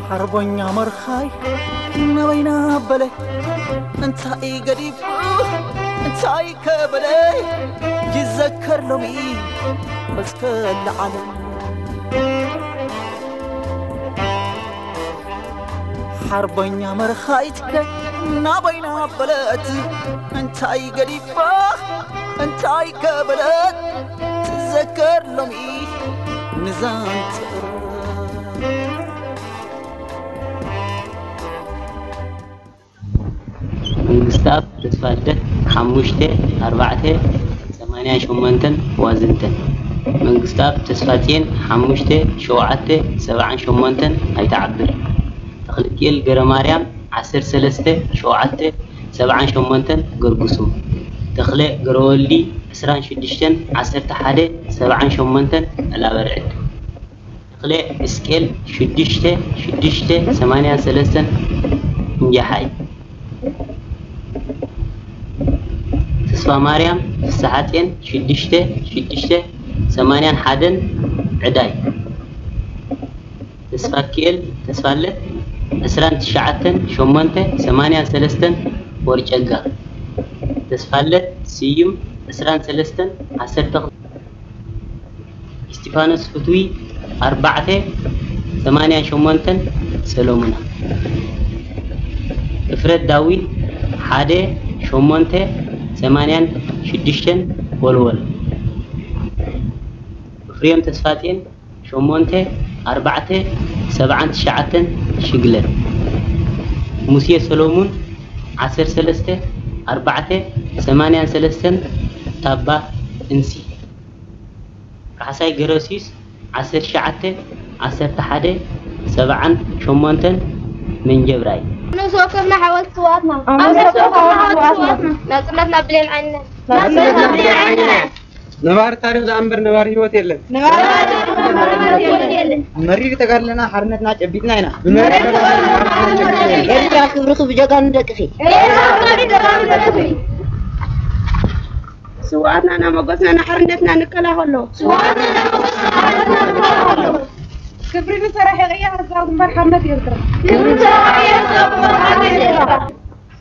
ሓርቦኛ መርኻይ ናበይና በለ እንታይ ገዲፉ እንታይ ከበለ ይዘከር ሎሚ እስከ ለዓለም ሓርቦኛ መርኻይትከ ናበይና በለት እንታይ ገዲፋ እንታይ ከበለት ትዘከር ሎሚ ንዛንትር መንግስተኣብ ተስፋልደት ሓሙሽተ ኣርባዕተ ሰማንያን ሸሞንተን ዋዝንተን። መንግስተኣብ ተስፋጽየን ሓሙሽተ ሸውዓተ ሰብዓን ሸሞንተን ኣይትዓብር። ተኽለኪኤል ገረማርያም ዓሰርተ ሰለስተ ሸውዓተ ሰብዓን ሸሞንተን ገርጉሱ። ተኽለ ገረወልዲ ዕስራን ሽዱሽተን ዓሰርተ ሓደ ሰብዓን ሸሞንተን ዕላበርዕድ። ተኽለ እስቄል ሽዱሽተ ሽዱሽተ ሰማንያን ሰለስተን እንጃሓይ። ተስፋማርያም ፍስሓጼን ሽዱሽተ ሽዱሽተ ሰማንያን ሓደን ዕዳይ። ተስፋኪኤል ተስፋለት ዕስራን ትሽዓተን ሸሞንተ ሰማንያን ሰለስተን ወርጨጋ። ተስፋለት ስዩም ዕስራን ሰለስተን ዓሰርተ እስጢፋኖስ ፍትዊ ኣርባዕተ ሰማንያን ሸሞንተን ሰሎሙና። እፍረት ዳዊት ሓደ ሸሞንተ ሰማንያን ሽዱሽተን ወልወል። እፍርዮም ተስፋጼን ሸሞንተ ኣርባዕተ ሰብዓን ትሽዓተን ሽግለት። ሙሴ ሰሎሙን ዓሰርተ ሰለስተ ኣርባዕተ ሰማንያን ሰለስተን ታባ እንሲ። ካሕሳይ ገረሲስ ዓሰርተ ትሽዓተ ዓሰርተ ሓደ ሰብዓን ሸሞንተን መንጀብራይ። ኣነስ ወከፍና ሓወልቲ ስውኣትና ኣነስ ወከፍና ሓወልቲ ስውኣትና ናጽነትና ብሌን ዓይንና ናጽነትና ብሌን ዓይንና ነባሪ ታሪኽ ደኣ እምበር ነባሪ ህይወት የለን። ነባሪ ታሪኽ ደኣ እምበር ነባሪ ህይወት የለን። መሪር ተጋድለና ሓርነትና ጨቢጥና ኢና። ብመሪር ተጋድለና ሓርነትና ጨቢጥና ኢና። ኤርትራ ክብርኺ ብጀጋኑ ደቅኺ። ኤርትራ ክብርኺ ብጀጋኑ ደቅኺ። ስውኣትና እናመጎስና ንሓርነትና ንከላኸሎ። ስውኣትና እናመጎስና ንሓርነትና ንከላኸሎ። ክብሪ ንሰራሒ ቅያ ህዝባዊ ግንባር ሓርነት ኤርትራ። ክብሪ ንሰራሒ ቅያ ህዝባዊ ግንባር ሓርነት ኤርትራ።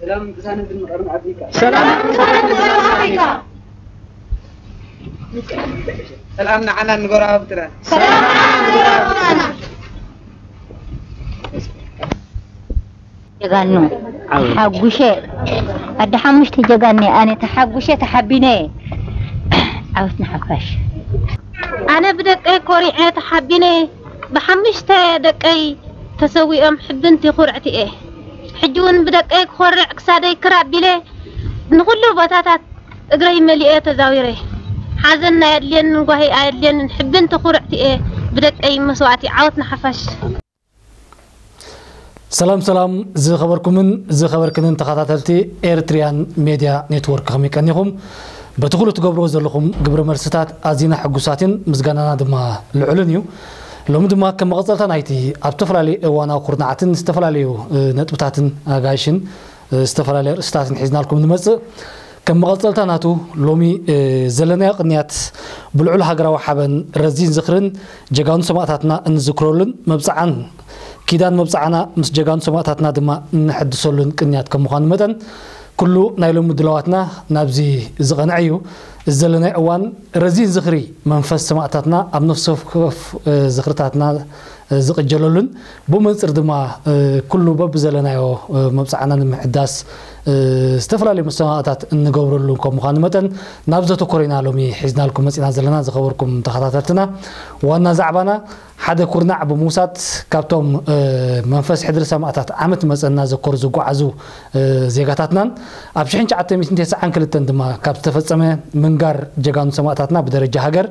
ሰላም ቅሳነትን ምቕርን ኣፍሪቃ። ሰላም ቅሳነትን ምቕርን ኣፍሪቃ። ሰላም ንዓና ንጎረባብትና። ሰላም ንዓና ንጎረባብትና። ጀጋኑ ተሓጉሸ ኣደ ሓሙሽተ ጀጋኒ ኣነ ተሓጉሸ ተሓቢነ ዓወት ንሓፋሽ። ኣነ ብደቀይ ኮሪዐ ተሓቢነ ብሓሙሽተ ደቀይ ተሰዊኦም ሕብንቲ ኩርዕቲ እየ። ሕጂ እውን ብደቀይ ክኾርዕ ክሳደይ ክር ኣቢለ ንኹሉ ቦታታት እግረይ መሊኤ ተዛዊረ። ሓዘን ኣየድልየንን ጓሂ ኣየድልየንን ሕብንቲ ኩርዕቲ እየ ብደቀይ መስዋእቲ ዓወት ንሓፋሽ። ሰላም ሰላም ዝኸበርኩምን ዝኸበርክንን ተኸታተልቲ ኤርትሪያን ሜድያ ኔትወርክ ከመይ ቀኒኹም? በቲ ኩሉ ትገብርዎ ዘለኹም ግብረ መልስታት ኣዚና ሕጉሳትን ምስጋናና ድማ ልዑልን እዩ። ሎሚ ድማ ከም መቐጸልታ ናይቲ ኣብ ዝተፈላለዩ እዋናዊ ኩርናዓትን ዝተፈላለዩ ነጥብታትን ኣጋይሽን ዝተፈላለዩ ኣርእስታትን ሒዝናልኩም ንመጽእ። ከም መቐጸልታ ናቱ ሎሚ ዘለናዮ ቅንያት ብልዑል ሃገራዊ ሓበን ረዚን ዝኽርን ጀጋኑ ሰማእታትና እንዝክረሉን መብጽዓን ኪዳን መብጽዓና ምስ ጀጋኑ ሰማእታትና ድማ እንሕድሰሉን ቅንያት ከም ምዃኑ መጠን ኩሉ ናይ ሎሚ ድለዋትና ናብዚ ዝቐንዐ እዩ። እዚ ዘለናዮ እዋን ረዚን ዝኽሪ መንፈስ ሰማእታትና ኣብ ነፍሲ ወከፍ ዝኽርታትና ዝቕጀለሉን ብኡ መንፅር ድማ ኩሉ በብዘለናዮ መብፅዓና ንምሕዳስ ዝተፈላለዩ መሰናእታት እንገብረሉ ከም ምዃኑ መጠን ናብ ዘተኮረ ኢና ሎሚ ሒዝናልኩም መፂና ዘለና። ዝኸበርኩም ተኸታተልትና ዋና ዛዕባና ሓደ ኩርናዕ ብምውሳድ ካብቶም መንፈስ ሕድሪ ሰማእታት ዓመት መፀ እናዘከሩ ዝጓዓዙ ዜጋታትናን ኣብ ሽሕን ትሽዓተ ሚእትን ተስዓን ክልተን ድማ ካብ ዝተፈፀመ ምንጋር ጀጋኑ ሰማእታትና ብደረጃ ሃገር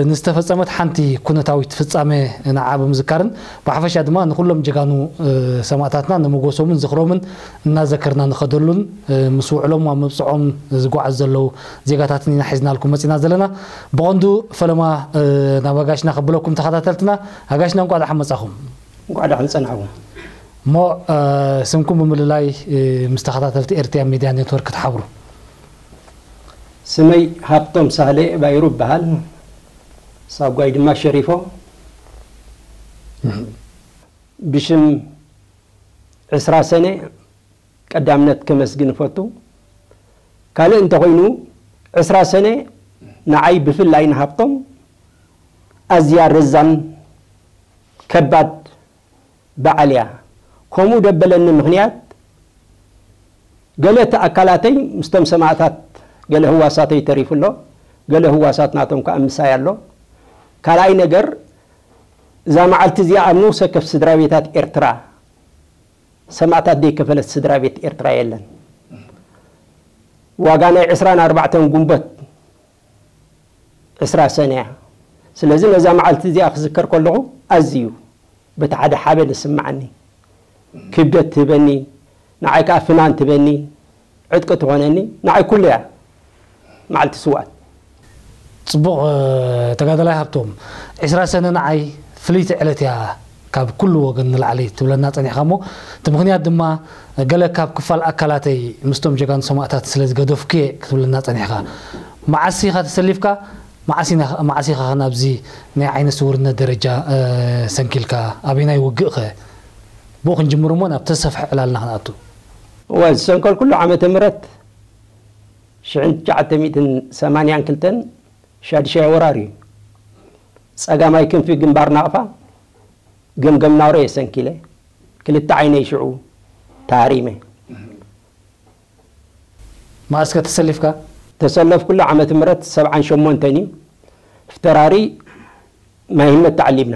ንዝተፈፀመት ሓንቲ ኩነታዊት ፍፃመ ንዓ ብምዝካርን ብሓፈሻ ድማ ንኩሎም ጀጋኑ ሰማእታትና ንመጎሶምን ዝኽሮምን እናዘከርና ንኸደሉን ምስ ውዕሎም ኣብ መብፅዖም ዝጓዓዙ ዘለዉ ዜጋታትን ኢና ሒዝናልኩም መፂና ዘለና። ብቐንዱ ፈለማ ናብ ኣጋሽና ከብለኩም ተኸታተልትና። ኣጋሽና እንቋዕ ደሓን መፃኹም። እንቋዕ ደሓን ፀናሕኩም። እሞ ስምኩም ብምልላይ ምስ ተኸታተልቲ ኤርትሪያን ሚድያ ኔትወርክ ክትሓብሩ። ስመይ ሃብቶም ሳህለ ባይሩ እበሃል። ሳጓይ ድማ ሸሪፎ። ብሽም ዕስራ ሰነ ቀዳምነት ከመስግን እፈቱ። ካልእ እንተኾይኑ፣ ዕስራ ሰነ ንዓይ ብፍላይ ንሃብቶም ኣዝያ ረዛን ከባድ በዓል እያ። ከምኡ ደበለኒ ምኽንያት፣ ገለ እቲ ኣካላተይ ምስቶም ሰማእታት፣ ገለ ህዋሳተይ ተሪፉ ኣሎ፣ ገለ ህዋሳት ናቶም ከኣ ምሳይ ኣሎ። ካልኣይ ነገር፣ እዛ መዓልቲ እዚኣ ኣብ ነፍሲ ወከፍ ስድራ ቤታት ኤርትራ፣ ሰማእታት ዘይከፈለት ስድራ ቤት ኤርትራ የለን። ዋጋ ናይ ዕስራን ኣርባዕተን ጉንበት ዕስራ ሰነ እያ። ስለዚ ነዛ መዓልቲ እዚኣ ክዝከር ከለኹ ኣዝዩ በቲ ሓደ ሓበን ዝስምዓኒ፣ ክብደት ትህበኒ፣ ንዓይ ከኣ ፍናን ትህበኒ፣ ዕጥቂ ትኾነኒ፣ ንዓይ ኩሉ እያ መዓልቲ ስውኣት። ጽቡቕ። ተጋዳላይ ሃብቶም፣ ዕስራ ሰነ ንዓይ ፍልይቲ ዕለት እያ ካብ ኩሉ ወገን ንላዕሊ ትብለና ጸኒሕካ እሞ፣ እቲ ምኽንያት ድማ ገለ ካብ ክፋል ኣካላተይ ምስቶም ጀጋኑ ሰማእታት ስለ ዝገደፍኩ እየ ክትብለና ጸኒሕካ። መዓስ ኢኻ ተሰሊፍካ? መዓስ ኢና- መዓስ ኢኻ ናብዚ ናይ ዓይነ ስውርነት ደረጃ ሰንኪልካ? ኣበይናይ ውግእ ኸ? ብኡ ክንጅምር እሞ ናብ ተሰፍሐ ዕላልና ክንኣቱ። እወ፣ ዝሰንከልኩሉ ዓመተ ምህረት ሽሕን ትሽዓተ ሚእትን ሰማንያን ክልተን ሻድሻይ ወራር እዩ። ጸጋማይ ክንፊ ግንባር ናቕፋ ገምገም ናውረ እየ ሰንኪለ። ክልተ ዓይነይ ሽዑ ተሃሪመ። መኣስከ ተሰሊፍካ? ተሰለፍኩሉ ዓመት ምህረት ሰብዓን ሸሞንተን እዩ። ፍተራሪ ማይህመት ተዓሊምና።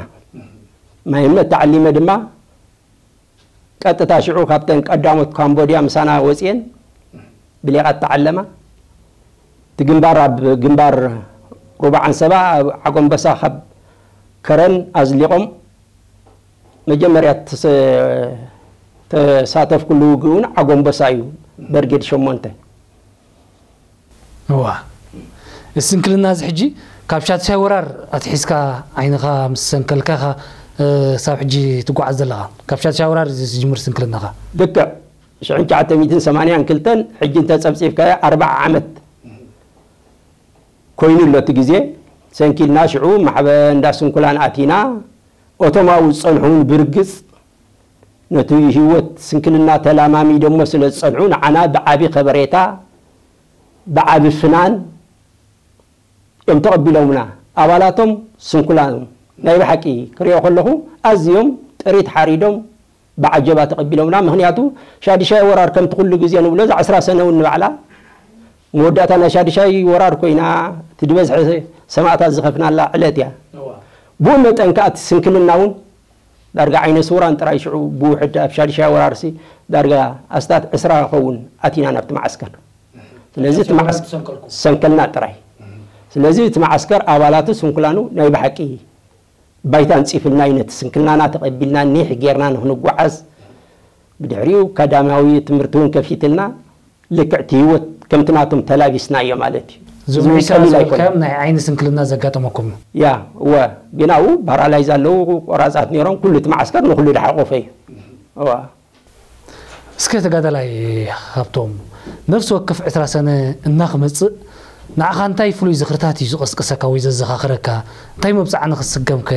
ማይህመት ተዓሊመ ድማ ቀጥታ ሽዑ ካብተን ቀዳሞት ካምቦድያ ምሳና ወፅየን ብሌቓት ተዓለማ። እቲ ግንባር ኣብ ግንባር ሩባ ዓንሰባ ኣብ ዓጎንበሳ ካብ ከረን ኣዝሊቖም መጀመርያ ተሰ- ተሳተፍኩሉ ውግእ እውን ዓጎንበሳ እዩ። በርጌድ ሸሞንተ። እዋ፣ እዚ ስንክልና እዚ ሕጂ ካብ ሻድሻይ ወራር ኣትሒዝካ ዓይንኻ ምስ ሰንከልካ ኢኻ ክሳብ ሕጂ ትጓዓዝ ዘለኻ? ካብ ሻድሻይ ወራር ዝጅምር ስንክልናኻ? ልክዕ ሽሕን ትሽዓተ ሚእትን ሰማንያን ክልተን ሕጂ እንተፀብፂብካዮ ኣርባዓ ዓመት ኮይኑ ኣሎ እቲ ግዜ። ሰንኪልና ሽዑ ማሕበ እንዳ ስንኩላን ኣቲና። እቶም ኣብኡ ዝፀንሑ እውን ብርግፅ ነቲ ህይወት ስንክልና ተላማሚዶሞ ስለ ዝፀንሑ ንዓና ብዓቢ ከበሬታ ብዓቢ ፍናን እዮም ተቐቢሎምና። ኣባላቶም ስንኩላን ናይ ብሓቂ ክሪኦ ከለኹ ኣዝዮም ጥሪት ሓሪዶም ብዓጀባ ተቐቢሎምና። ምኽንያቱ ሻድሻይ ወራር ከምቲ ኩሉ ግዜ ንብሎ እዛ ዕስራ ሰነ እውን ንባዕላ መወዳእታ ናይ ሻድሻይ ወራር ኮይና እቲ ዝበዝሐ ሰማእታት ዝኸፍናላ ዕለት እያ። ብኡ መጠን ከኣ እቲ ስንክልና እውን ዳርጋ ዓይነ ስውራን ጥራይ ሽዑ ብውሕድ ኣብ ሻድሻይ ወራርሲ ዳርጋ ኣስታት ዕስራ ኸውን ኣቲና ናብቲ መዓስከር። ስለዚ እቲ መዓስ- ሰንከልና ጥራይ። ስለዚ እቲ መዓስከር ኣባላቱ ስንኩላኑ ናይ ብሓቂ ባይታ ኣንጺፍልና እዩ ነቲ ስንክልናና ተቐቢልና ኒሕ ጌርና ንክንጓዓዝ። ብድሕሪኡ ካዳሚያዊ ትምህርቲ እውን ከፊትልና ልክዕቲ ህይወት ከምቲ ናቶም ተላቢስናዮ ማለት እዩ። እዞም እዚ እውን ዒስራ ቀሊል ኣይኮነን። ዝበልካዮም ናይ ዓይኒ ስንክልና ዘጋጠመኩም እዩ? ያ እወ፣ ግን ኣብኡ ባራላይዝ ኣለዉ ቆራፃት ነይሮም። ኩሉ እቲ መዓስከር ንኩሉ ድሓቆፈ እዩ። እዋ እስከ ተጋዳላይ ሃብቶም፣ ነፍሲ ወከፍ ዕስራ ሰነ እናክመጽእ ንዓኻ እንታይ ፍሉይ ዝኽርታት እዩ ዝቐስቅሰካ ወይ ዘዘኻኽረካ? እንታይ መብጽዓ ንኽስገምከ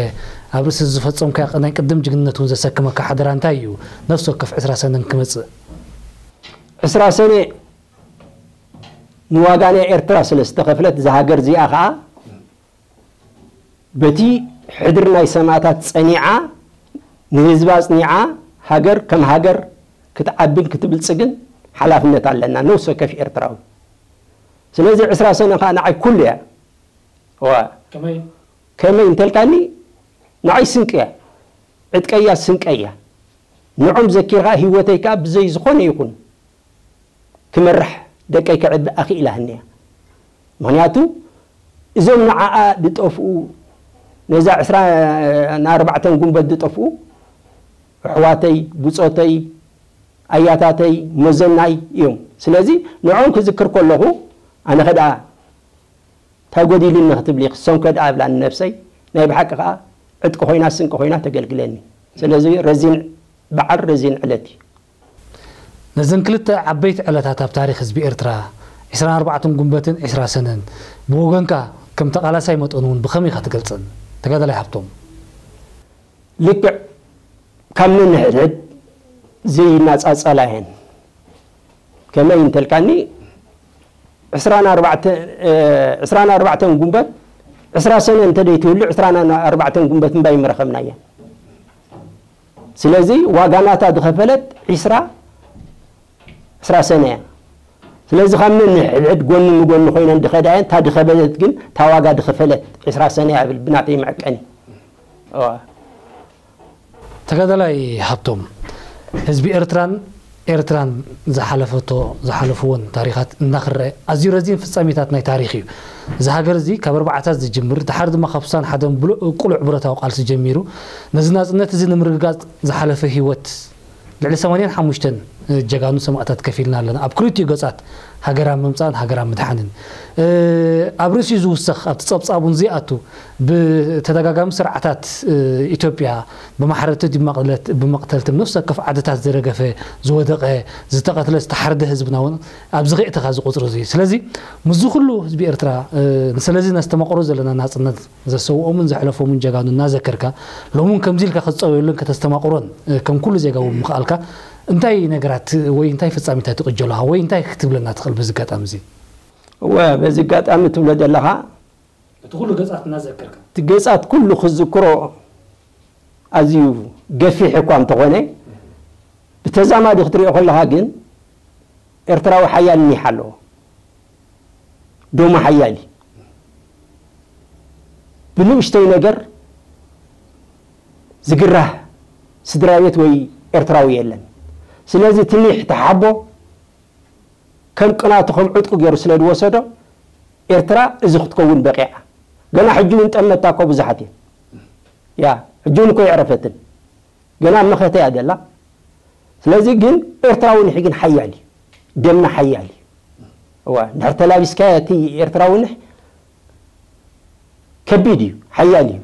ኣብ ርእሲ ዝፈጸምካዮ ናይ ቅድም ጅግንነት እውን ዘሰክመካ ሓደራ እንታይ እዩ? ነፍሲ ወከፍ ዕስራ ሰነ እንክመጽእ። ዕስራ ሰነ ንዋጋ ናይ ኤርትራ ስለ ዝተኸፍለት እዛ ሃገር እዚኣ ኸኣ በቲ ሕድሪ ናይ ሰማእታት ጸኒዓ ንህዝባ ኣጽኒዓ ሃገር ከም ሃገር ክትዓብን ክትብልጽግን ሓላፍነት ኣለና ነፍሲ ወከፍ ኤርትራዊ። ስለዚ ዕስራ ሰነ ኸኣ ንዓይ ኩሉ እያ። እዋ ከመይ? ከመይ እንተልካኒ ንዓይ ስንቂ እያ። ዕጥቀያ ስንቀይ እያ። ንዖም ዘኪርካ ህይወተይ ከኣ ብዘይ ዝኾነ ይኹን ክመርሕ ደቀይ ከዕቢ ኣኽኢላህኒ እያ። ምኽንያቱ እዞም ንዓኣ ዝጠፍኡ ነዛ ዕስራን ኣርባዕተን ጉንበት ዝጠፍኡ ኣሕዋተይ ብጾተይ ኣያታተይ መዘናይ እዮም። ስለዚ ንዖም ክዝክር ከለኹ ኣነ ኸድኣ እንታይ ጎዲሉኒ ክትብሊ ክሰንኮ ድኣ እብላ ንነብሰይ። ናይ ብሓቂ ከኣ ዕጥቂ ኮይና ስንቂ ኮይና ተገልግለኒ። ስለዚ ረዚን በዓል ረዚን ዕለት እዩ። ነዘን ክልተ ዓበይቲ ዕለታት ኣብ ታሪኽ ህዝቢ ኤርትራ፣ ዕስራን ኣርባዕተን ጉንበትን ዕስራ ሰነን፣ ብወገንካ ከም ተቓላሳይ መጠኑ እውን ብኸመይ ኢኻ ትገልጸን? ተጋዳላይ ሃብቶም። ልክዕ ካብ ነንሕድሕድ ዘይናጻጸላ እየን። ከመይ እንተልካኒ፣ ዕስራን ኣርባዕተን፣ እ፣ ዕስራን ኣርባዕተን ጉንበት፣ ዕስራ ሰነ እንተ ደይትህሉ፣ ዕስራን ኣርባዕተን ጉንበት እምባ ይምረኸብና እየን። ስለዚ ዋጋ ናታ ዝኸፈለት ዕስራ፣ ዕስራ ሰነ እያ። ስለዚ ካብ ነንሕድሕድ ጎኒ ንጎኒ ኮይነን ዝኸዳ እየን። እታ ዝኸበደት ግን፣ እታ ዋጋ ዝኸፈለት ዕስራ ሰነ እያ እብል ብናተይ መዐቀኒ። እዋ። ተጋዳላይ ሃብቶም፣ ህዝቢ ኤርትራን ኤርትራን ዝሓለፈቶ ዝሓለፍዎን ታሪኻት እናኽረአ ኣዝዩ ረዚን ፍጻሜታት ናይ ታሪኽ እዩ። እዚ ሃገር እዚ ካብ ኣርባዓታት ዝጅምር፣ ድሓር ድማ ካብ ስሳን ሓደን ብሉዕ ቅሉዕ ብረታዊ ቃልሲ ጀሚሩ ነዚ ናጽነት እዚ ንምርግጋጽ ዝሓለፈ ህይወት ልዕሊ ሰማንያን ሓሙሽተን ጀጋኑ ሰማእታት ከፊልና ኣለና። ኣብ ክልቲኡ ገጻት ሃገር ኣብ ምምጻእን ሃገር ኣብ ምድሓንን። እ፣ ኣብ ርእሲኡ ዝውሰኽ ኣብቲ ጸብጻብ እውን ዘይኣቱ ብተደጋጋሚ ስርዓታት እ፣ ኢትዮጵያ ብማሕረርቲ ብመቕለት- ብመቕተልትን ነፍሲ ወከፍ ዓድታት ዝረገፈ ዝወደቐ ዝተቐትለ ዝተሓርደ ህዝብና እውን ኣብዚ ከእተኻ እዚ ቁፅሪ እዚ። ስለዚ ምስዚ ኩሉ ህዝቢ ኤርትራ እ፣ ስለዚ ነስተማቕሮ ዘለና ናጽነት ዘሰውኦምን ዘሕለፎምን ጀጋኑ እናዘከርካ ሎምን ከምዚ ኢልካ ክትፀወየሉን ከተስተማቕሮን እ፣ ከም ኩሉ ዜጋ እውን ምኽኣልካ እንታይ ነገራት ወይ እንታይ ፍጻሜታት ይቕጀሉኻ ወይ እንታይ ክትብለና ትኽእል በዚ ኣጋጣሚ እዚ? እወ፣ በዚ ኣጋጣሚ ትብሎ ዘለኻ እቲ ኩሉ ገጻት እናዘከርካ እቲ ገጻት ኩሉ ክዝክሮ ኣዝዩ ገፊሕ እኳ እንተኾነ፣ ብተዛማዲ ክትሪኦ ከለኻ ግን ኤርትራዊ ሓያል ኒሕ ኣለዎ። ደሞ ሓያል እዩ። ብንእሽተይ ነገር ዝግራህ ስድራ ቤት ወይ ኤርትራዊ የለን። ስለዚ እቲ ኒሕ ተሓቦ ከም ቅናቱ ከም ዕጥቁ ገይሩ ስለ ዝወሰዶ ኤርትራ እዚ ክትከውን በቂዓ። ገና ሕጂ እውን ጠመታ እኮ ብዙሓት እዮም። ያ ሕጂ እውን እኮ የዕረፈትን ገና ኣብ መኸተ እያ ዘላ። ስለዚ ግን ኤርትራዊ ንሕ ግን ሓያል እዩ። ደምና ሓያል እዩ። እዋ እንድሕር ተላቢስካዮ እቲ ኤርትራዊ ንሕ ከቢድ እዩ፣ ሓያል እዩ።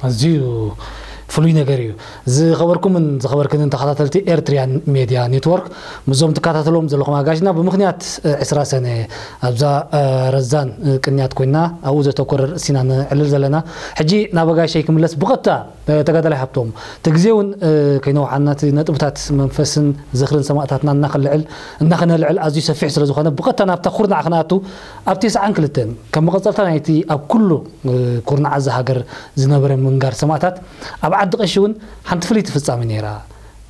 ኣዝዩ ፍሉይ ነገር እዩ። ዝኸበርኩምን ዝኸበርክንን ተኸታተልቲ ኤርትሪያን ሜድያ ኔትወርክ፣ ምስዞም ትከታተሎም ዘለኹም ኣጋሽና ብምኽንያት እ፣ ዕስራ ሰነ ኣብዛ እ፣ ረዛን እ፣ ቅንያት ኮይና ኣብኡ ዘተኮረ ርእሲና ነዕልል ዘለና። ሕጂ ናብ ኣጋሸይ ክምለስ ብቐጥታ እ፣ ተጋዳላይ ሃብቶም እቲ ግዜ እውን እ፣ ከይነውሓና እቲ ነጥብታት መንፈስን ዝኽርን ሰማእታትና እናኸልዕል እናኸነልዕል ኣዝዩ ሰፊሕ ስለ ዝኾነ ብቐጥታ ናብታ ኩርናዕ ክነኣቱ ኣብ ተስዓን ክልተን ከም መቐጸልታ ናይቲ ኣብ ኩሉ እ፣ ኩርናዓት እዛ ሃገር ዝነበረ ምንጋር ሰማእታት ኣብ ዓዲ ቀሺ እውን ሓንቲ ፍልይቲ ፍጻሜ ነይራ።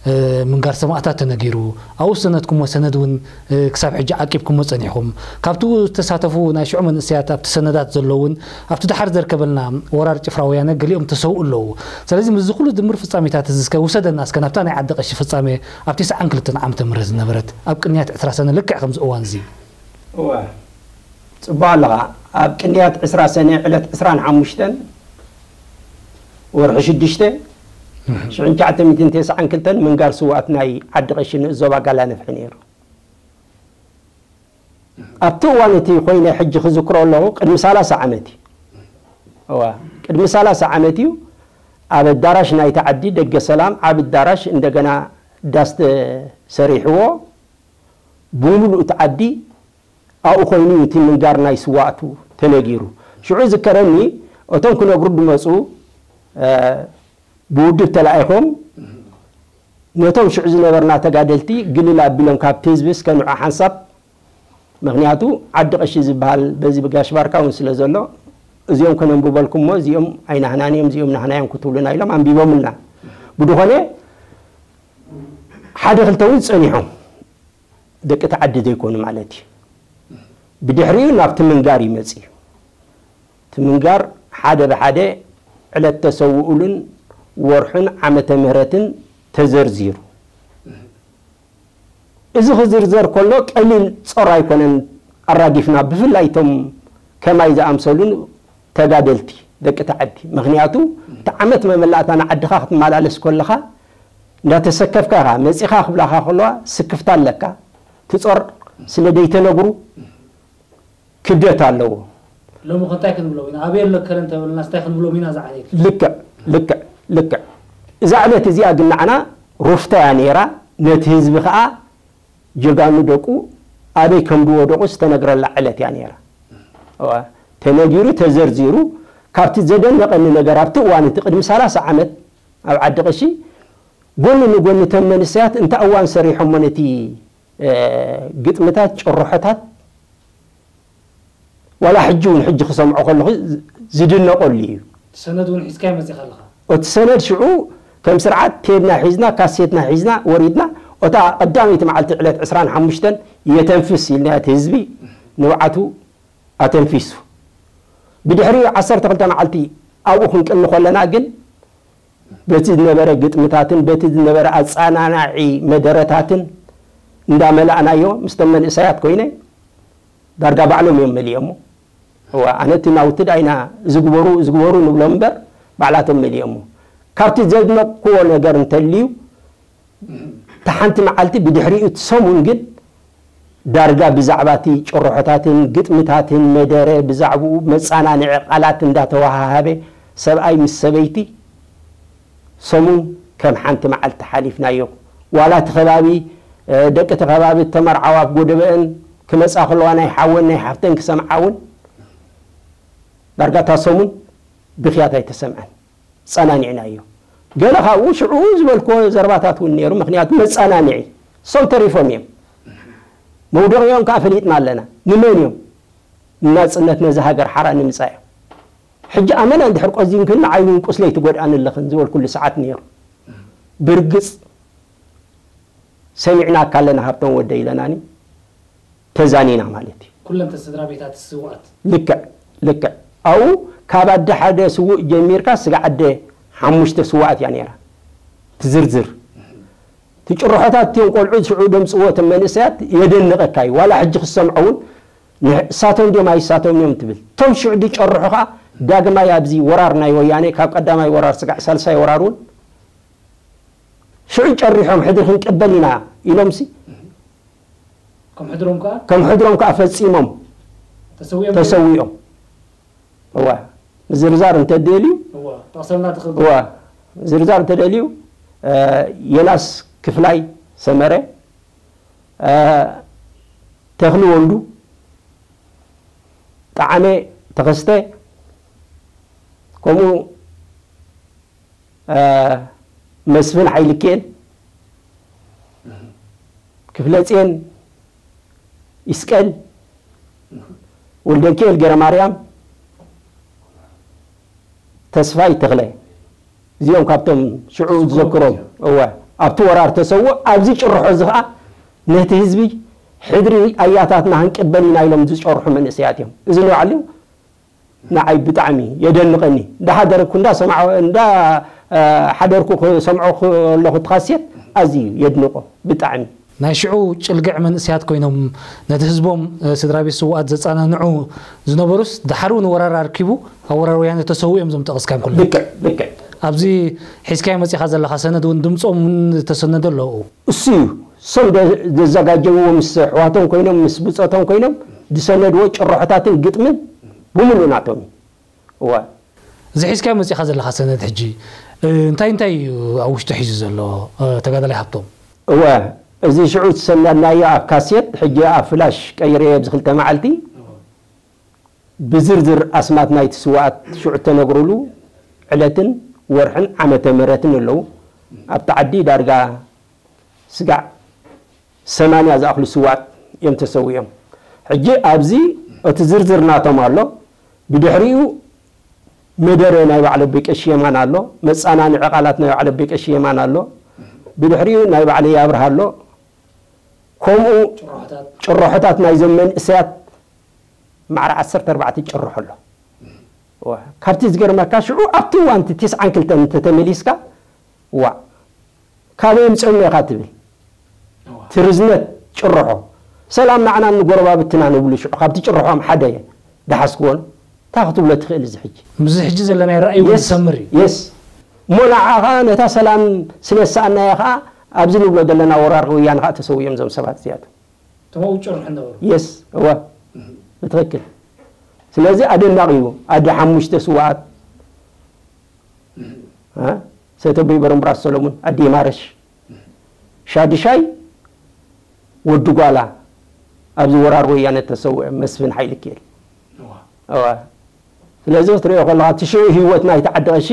እ፣ ምንጋር ሰማእታት ተነጊሩ ኣብኡ ዝሰነድኩሞ ሰነድ እውን እ፣ ክሳብ ሕጂ ዓቂብኩሞ ጸኒሕኩም። ካብቲ ዝተሳተፉ ናይ ሽዑ መንእሰያት ኣብቲ ሰነዳት ዘለዉ እውን ኣብቲ ድሓር ዘርከበልና ወራር ጭፍራ ወያነ ገሊኦም ተሰውኡ ኣለዉ። ስለዚ ምስዚ ኩሉ ድምር ፍጻሜታት እዚ እስከ ውሰደና እስከ ናብታ ናይ ዓዲ ቀሺ ፍጻሜ ኣብ ተስዓን ክልተን ዓመተ ምህረት ዝነበረት ኣብ ቅንያት ዕስራ ሰነ ልክዕ ከምዚ እዋን እዚ። እወ፣ ጽቡቕ ኣለኻ። ኣብ ቅንያት ዕስራ ሰነ ዕለት ዕስራን ሓሙሽተን ወርሒ ሽዱሽተ ሽዑን ትሽዓተ ሚእትን ተስዓን ክልተን ምንጋር ስውኣት ናይ ዓዲ ቀሺ ንእስ ዞባ ጋላ ነፍሒ ነይሩ። ኣብቲ እዋን እቲ ኮይነ ሕጂ ክዝክሮ ኣለኹ፣ ቅድሚ ሰላሳ ዓመት እዩ። እዋ፣ ቅድሚ ሰላሳ ዓመት እዩ። ኣብ ኣዳራሽ ናይቲ ዓዲ ደገ ሰላም ዓቢ ኣዳራሽ እንደገና ዳስ ተሰሪሕዎ፣ ብምሉእ እቲ ዓዲ ኣብኡ ኮይኑ እዩ እቲ ምንጋር ናይ ስዋእቱ ተነጊሩ። ሽዑ ዝከረኒ፣ እቶም ክነግሩ ዝመፁ እ፣ ብውድብ ተላኢኾም ነቶም ሽዑ ዝነበርና ተጋደልቲ ግልል ኣቢሎም ካብቲ ህዝቢ እስከ ንዑ ሓንሳብ፣ ምኽንያቱ ዓዲ ቀሺ ዝበሃል በዚ ብጋሽ ባርካ እውን ስለ ዘሎ፣ እዚኦም ከነንብበልኩም እሞ እዚኦም ኣይናህናን እዮም፣ እዚኦም ናህና እዮም ክትብሉና ኢሎም ኣንቢቦምልና። ብድኾነ ሓደ ክልተ እውን ጸኒሖም፣ ደቂ እቲ ዓዲ ዘይኮኑ ማለት እዩ። ብድሕሪኡ ናብቲ ምንጋር ይመጽእ እዩ። እቲ ምንጋር ሓደ ብሓደ ዕለት ተሰውኡሉን ወርሑን ዓመተ ምህረትን ተዘርዚሩ። እዚ ክዝርዘር ከሎ ቀሊል ጾር ኣይኮነን ኣራጊፍና፣ ብፍላይ እቶም ከማይ ዝኣምሰሉን ተጋደልቲ ደቂ እቲ ዓዲ። ምኽንያቱ እቲ ዓመት መመላእታ ንዓድኻ ክትመላለስ ከለኻ እንዳተሰከፍካ ኢኻ መጺኻ ክብላኻ ከለዋ ስክፍታ ኣለካ። እቲ ጾር ስለ ዘይተነግሩ ክብደት ኣለዎ። ሎሚ ከ እንታይ ክንብሎም ኢና? ኣበይ ኣሎ ከረን ተበልና እንታይ ክንብሎም ኢና? ዝዓሌት ልክዕ ልክዕ ልክዕ። እዛ ዕለት እዚኣ ግን ንዓና ሩፍታ እያ ነይራ። ነቲ ህዝቢ ከዓ ጀጋኑ ደቁ ኣበይ ከም ዝወደቑ ዝተነግረላ ዕለት እያ ነይራ። እዋ፣ ተነጊሩ ተዘርዚሩ። ካብቲ ዘደነቐኒ ነገር ኣብቲ እዋን እቲ ቅድሚ ሰላሳ ዓመት ኣብ ዓዲ ቀሺ ጎኒ ንጎኒ እቶም መንእሰያት እንተ እዋን ሰሪሖሞ ነቲ ግጥምታት ጭርሖታት ዋላ ሕጂ እውን ሕጂ ክሰምዖ ከለኹ ዝድነቐሉ እዩ። ሰነድ እውን ሒዝካዮ መፂኻ ኣለኻ። እቲ ሰነድ ሽዑ ከም ስርዓት ቴብና ሒዝና ካሴትና ሒዝና ወሪድና። እታ ቀዳመይቲ መዓልቲ ዕለት ዕስራን ሓሙሽተን የተንፍስ ኢልና እቲ ህዝቢ ንብዓቱ ኣተንፊሱ። ብድሕሪኡ ዓሰርተ ክልተ መዓልቲ ኣብኡ ክንቅኒ ከለና ግን በቲ ዝነበረ ግጥምታትን በቲ ዝነበረ ኣፀናናዒ መደረታትን እንዳመላእናዮ ምስቶም መንእሰያት ኮይነ ዳርጋ ባዕሎም እዮም መሊኦሞ። እዋ ኣነ እቲ ናውቲ ዳይና ዝግበሩ ዝግበሩ ንብሎም እምበር ባዕላቶም መሊኦሞ። ካብቲ ዘድነቅክዎ ነገር እንተልዩ እታ ሓንቲ መዓልቲ ብድሕሪኡ እቲ ሰሙን ግን ዳርጋ ብዛዕባ እቲ ጭርሖታትን ግጥምታትን መደረ ብዛዕባኡ መፀናንዒ ቃላት እንዳተወሃሃበ ሰብኣይ ምስ ሰበይቲ ሰሙን ከም ሓንቲ መዓልቲ ሓሊፍናዮ። ዋላ እቲ ከባቢ ደቂ እቲ ከባቢ እተመርዓዋ ኣብ ጎደበአን ክመፃ ከለዋ ናይ ሓወን ናይ ሓፍተን ክሰምዓ እውን ዳርጋ እታ ሰሙን ብኽያት ኣይተሰምዐን። ጸናኒዕናዮ። ገለ ካብኡ ሽዑ ዝበልክዎ ዘረባታት እውን ነይሩ። ምኽንያቱ መጸናንዒ። እሶም ተሪፎም እዮም። መውደቒኦም ከኣ ፈሊጥና ኣለና። ንመን እዮም? ንናጽነት ነዛ ሃገር ሓራ ንምጻእ እዮም። ሕጂ ኣመና እንድሕር ቆዚምክኒ ንዓይ እውን ቁስለይ ትጎድኣኒ ኣለኽን ዝበልኩሉ ሰዓት ነይሩ። ብርግጽ ሰሚዕናካ ኣለና ሃብቶም ወደይ ኢለናኒ። ተዛኒና ማለት እዩ። ኩለን ተስድራ ቤታት ስውኣት። ልክዕ ልክዕ ኣብኡ ካብ ኣደ ሓደ ስውእ ጀሚርካ ስጋዕ ኣደ ሓሙሽተ ስውኣት እያ ነይራ። ትዝርዝር ትጭርሖታት እትዮም ቆልዑ ሽዑ ደምፅዎ እቶም መንእሰያት የደንቐካ እዩ። ዋላ ሕጂ ክሰምዖ እውን ንሳቶም ድዮም ኣይሳቶም እዮም ትብል። እቶም ሽዑ ዝጨርሑ ከዓ ዳግማይ ኣብዚ ወራር ናይ ወያኔ ካብ ቀዳማይ ወራር ስጋዕ ሳልሳይ ወራር እውን ሽዑ ጨሪሖም ሕድሪ ክንቅበል ኢና ኢሎምሲ ከም ሕድሮም ከኣ ፈጺሞም ተሰዊኦም። እዋ ምዝርዛር እንተደልዩ እዋ ጠቕሰልና ትኽእል እዋ ምዝርዛር እንተደልዩ ዮናስ ክፍላይ ሰመረ፣ ተኽሊ ወልዱ፣ ጣዕመ ተኸስተ፣ ከምኡ መስፍን ሓይልኬን፣ ክፍለጼን ይስቀል፣ ወልደንኪኤል ገረማርያም፣ ተስፋይ ተኽለ፣ እዚኦም ካብቶም ሽዑ ዝዘክሮም እወ ኣብቲ ወራር ተሰውእ ኣብዚ ጭርሖ እዚ ከዓ ነቲ ህዝቢ ሕድሪ ኣያታትና ክንቅበል ኢና ኢሎም ዝጨርሑ መንእሰያት እዮም። እዚ ንባዕሉ ንዓይ ብጣዕሚ የደንቐኒ። እንዳሓደርኩ እንዳሰማዕ እንዳ ሓደርኩ ክሰምዖ ከለኹ እቲ ካሴት ኣዝዩ የድንቖ ብጣዕሚ። ናይ ሽዑ ጭልግዕ መንእሰያት ኮይኖም ነቲ ህዝቦም ስድራ ቤት ስውኣት ዘጸናንዑ ዝነበሩስ ድሓር እውን ወራር ኣርኪቡ ኣብ ወራር ወያነ ተሰዊኦም እዞም ጠቐስካዮም ኩሎም። ልክዕ ልክዕ። ኣብዚ ሒዝካዮ መጺኻ ዘለኻ ሰነድ እውን ድምጾም እውን ዝተሰነደ ኣሎ ኣብኡ። እሱ እዩ። እሶም ዘዘጋጀውዎ ምስ ኣሕዋቶም ኮይኖም ምስ ብጾቶም ኮይኖም ዝሰነድዎ ጭርሖታትን ግጥምን ብምሉእ ናቶም እዩ። እወ። እዚ ሒዝካዮ መጺኻ ዘለኻ ሰነድ ሕጂ እንታይ እንታይ እዩ ኣብ ውሽጡ ሒዙ ዘሎ ተጋዳላይ ሃብቶም? እወ፣ እዚ ሽዑ ዝሰነድናዮ ኣብ ካሴት ሕጂ ኣብ ፍላሽ ቀይረዮ ኣብዚ ክልተ መዓልቲ ብዝርዝር ኣስማት ናይቲ ስውኣት ሽዑ እተነግሩሉ ዕለትን ወርሕን ዓመተ ምህረትን ኣለዉ። ኣብቲ ዓዲ ዳርጋ ስጋዕ ሰማንያ ዝኣኽሉ ስውኣት እዮም ተሰዊኦም። ሕጂ ኣብዚ እቲ ዝርዝር ናቶም ኣሎ። ብድሕሪኡ መደረ ናይ በዓል ኣቦይ ቀሺ የማን ኣሎ። መጸናንዒ ቃላት ናይ በዓል ኣቦይ ቀሺ የማን ኣሎ። ብድሕሪኡ ናይ በዓለይ ኣብርሃ ኣሎ። ከምኡ ጭርሖታት ናይዞም መንእሰያት ማዕረ ዓሰርተ ኣርባዕተ ጭርሖ ኣሎ። እዋ፣ ካብቲ ዝገርመካ ሽዑ ኣብቲ እዋን እቲ ተስዓን ክልተን እንተተመሊስካ ዋእ ካበይ ኣምጺኦሞ ኢኻ ትብል። እቲ ርዝነት ጭርሖ ሰላም ንዓናን ንጎረባብትና ንብሉ ሽዑ ካብቲ ጭርሖም ሓደ ደሓስክዎን እንታይ ክትብሎ ትኽእል እዚ ሕጂ። ምስዚ ሕጂ ዘለናዮ ራእይ እውን Yes ዝሰምር እዩ። yes እሞ ንዓ ኸዓ ነታ ሰላም ስለዝሰኣናያ ኸዓ ኣብዚ ንብሎ ዘለና ወራር ወያነ ኸዓ ተሰዊኦም እዞም ሰባት እዚኣቶም። እቶም ኣብኡ ዝጭርሑ ዝነበሩ። yes እወ ብትኽክል። ስለዚ ኣደናቒ እዩ ኣደ ሓሙሽተ ስውኣት ሰተቦይ በረምብራስ ሰሎሙን ኣዲ ማረሽ ሻድሻይ ወዲ ጓላ ኣብዚ ወራር ወያነ ተሰውአ መስፍን ሓይልኪኤል እዋ ስለዚ ክትሪኦ ከለኻ እቲ ሽዑ ህይወት ናይቲ ዓዲ ቀሺ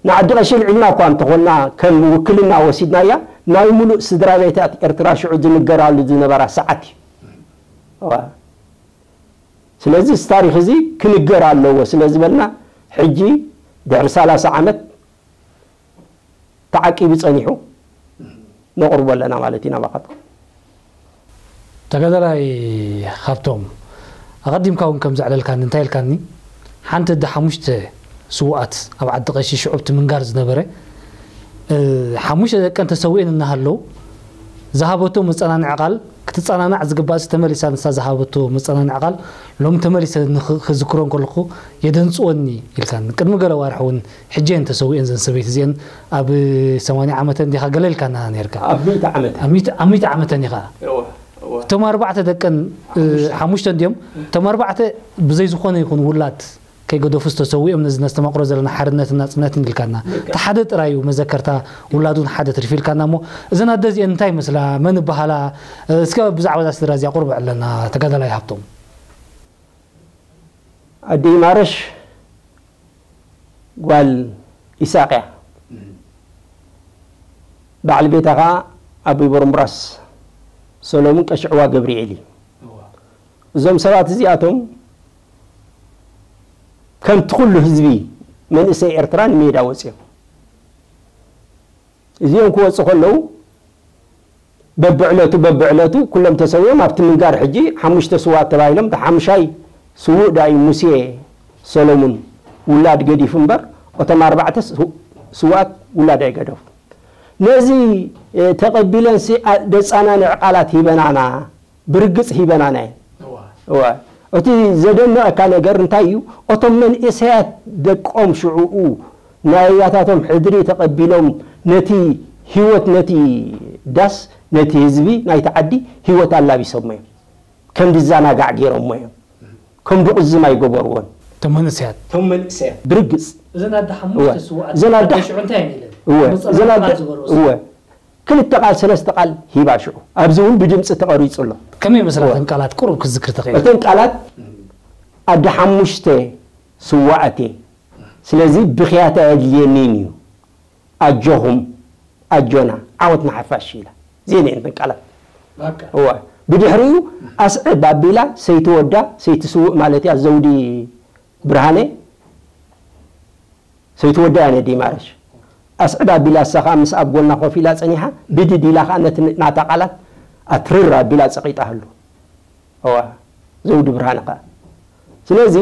ንዓዲ ቀሺ ልዒልና እኳ እንተኾንና፣ ከም ውክልና ወሲድናያ፣ ናይ ሙሉእ ስድራ ቤታት ኤርትራ ሽዑ ዝንገራሉ ዝነበራ ሰዓት እዩ። እዋ። ስለዚ እዚ ታሪኽ እዚ ክንገር ኣለዎ ስለ ዝበልና፣ ሕጂ ድሕሪ ሰላሳ ዓመት ተዓቂቡ ጸኒሑ ነቕርቦ ኣለና ማለት ኢና። ባኻትኩም ተጋዳላይ ሃብቶም፣ ኣቐዲምካ እውን ከም ዘዕለልካኒ እንታይ ኢልካኒ፣ ሓንቲ ኣደ ሓሙሽተ ስውኣት ኣብ ዓዲ ቀሺ ሽዑ ኣብቲ ምንጋር ዝነበረ፣ እ፣ ሓሙሽተ ደቀን ተሰዊኤን እናሃለዉ ዝሃበቶ መጸናንዒ ቃል፣ ክትጸናናዕ ዝግባእ፣ ተመሊሳ ንሳ ዝሃበቶ መጸናንዒ ቃል ሎም ተመሊሰ ንኽ- ክዝክሮ እንከለኹ የደንጽወኒ ኢልካኒ። ቅድሚ ገለ ዋርሒ እውን ሕጂ እየን ተሰዊኤን እዘን ሰበይቲ እዚአን፣ ኣብ ሰማንያ ዓመተን ዲኻ ገለ ኢልካና ነርካ። ኣብ ሚእቲ ዓመት ኣብ ሚእቲ ኣብ ሚእቲ ዓመተን ኢኻ። እቶም ኣርባዕተ ደቀን፣ እ፣ ሓሙሽተ እንድዮም። እቶም ኣርባዕተ ብዘይ ዝኾነ ይኹን ውላድ ከይገደፉ ዝተሰዊኦም ነዚ ነስተማቕሮ ዘለና ሓርነትን ናጽነትን ኢልካና። እቲ ሓደ ጥራይ እዩ መዘከርታ፣ ውላድ እውን ሓደ ትርፊ ኢልካና። እሞ እዘን ኣደ እዚአን እንታይ ይመስላ፣ መን ይበሃላ? እስከ ብዛዕባ እዛ ስድራ እዚኣ ቁርብ ዕለና ተጋዳላይ ሃብቶም። ኣደይ ማረሽ ጓል ኢሳቅ እያ። በዓል ቤታ ኸዓ ኣቦይ በርምራስ ሰሎሙን ቀሽዕዋ ገብርኤል እዩ። እዞም ሰባት እዚኣቶም ከምቲ ኩሉ ህዝቢ መንእሰይ ኤርትራ ንሜዳ ወፂኦም። እዚኦም ክወፁ ከለዉ በብዕለቱ በብዕለቱ ኩሎም ተሰዊኦም ኣብቲ ምንጋር ሕጂ ሓሙሽተ ስዋት ተባሂሎም፣ እቲ ሓምሻይ ስዉእ ዳዩ ሙሴ ሰሎሙን ውላድ ገዲፉ እምበር፣ እቶም ኣርባዕተ ስው- ስውኣት ውላድ ኣይገደፉ። ነዚ እ፣ ተቐቢለንሲ ኣ- ደጻናንዕ ቃላት ሂበናና፣ ብርግጽ ሂበናና እየን። እዋ። እዋ። እቲ ዘደንቐካ ነገር እንታይ እዩ? እቶም መንእሰያት ደቆም ሽዕኡ ናይ ኣያታቶም ሕድሪ ተቐቢሎም ነቲ ህይወት፣ ነቲ ዳስ፣ ነቲ ህዝቢ ናይቲ ዓዲ ህይወት ኣላቢሶሞ እዮም። ከም ዝዘናጋዕ ገይሮሞ እዮም። ከም ድቕዝም ኣይገበርዎን። እቶም መንእሰያት። እቶም መንእሰያት። ብርግጽ። እዘን ኣደ እወ። ሓሙሽተ ስውኣት እዘን ኣደ ሽዑ እንታይ እየን ኢለን? እወ። መጸናዕቲ እዘን ኣደ ቃል ዝበርኦ እወ። ክልተ ቃል ሰለስተ ቃል ሂባ ሽዑ። ኣብዚ እውን ብድምጺ ተቐሪጹ ኣሎ። ከመይ መስላ እወ። እተን ቃላት ቁሩብ ክትዝክር ትኽእል? እተን ቃላት ኣደ ሓሙሽተ ስዋኣት እየ። ስለዚ ብኽያት ኣየድልየኒን እዩ። ኣጆኹም፣ ኣጆና፣ ዓወት ንሓፋሽ ኢላ። እዚኤን እየን እተን ቃላት። በቃ። እወ። ብድሕሪኡ ኣስዕብ ኣቢላ ሰይቲ ወዳ፣ ሰይቲ ስውእ ማለት እያ ዘውዲ ብርሃነ፣ ሰይቲ ወዳ እያ ነዲ ማረሽ። ኣስዕብ ኣቢላ እሳ ኸዓ ምስ ኣብ ጎና ኮፍ ኢላ ጸኒሓ፣ ብድድ ኢላ ኸዓ ነቲ ናታ ቃላት ኣትርር ኣቢላ ጸቒጣ ህሉ። እዋ፣ ዘውዲ ብርሃነ ኸዓ። ስለዚ፣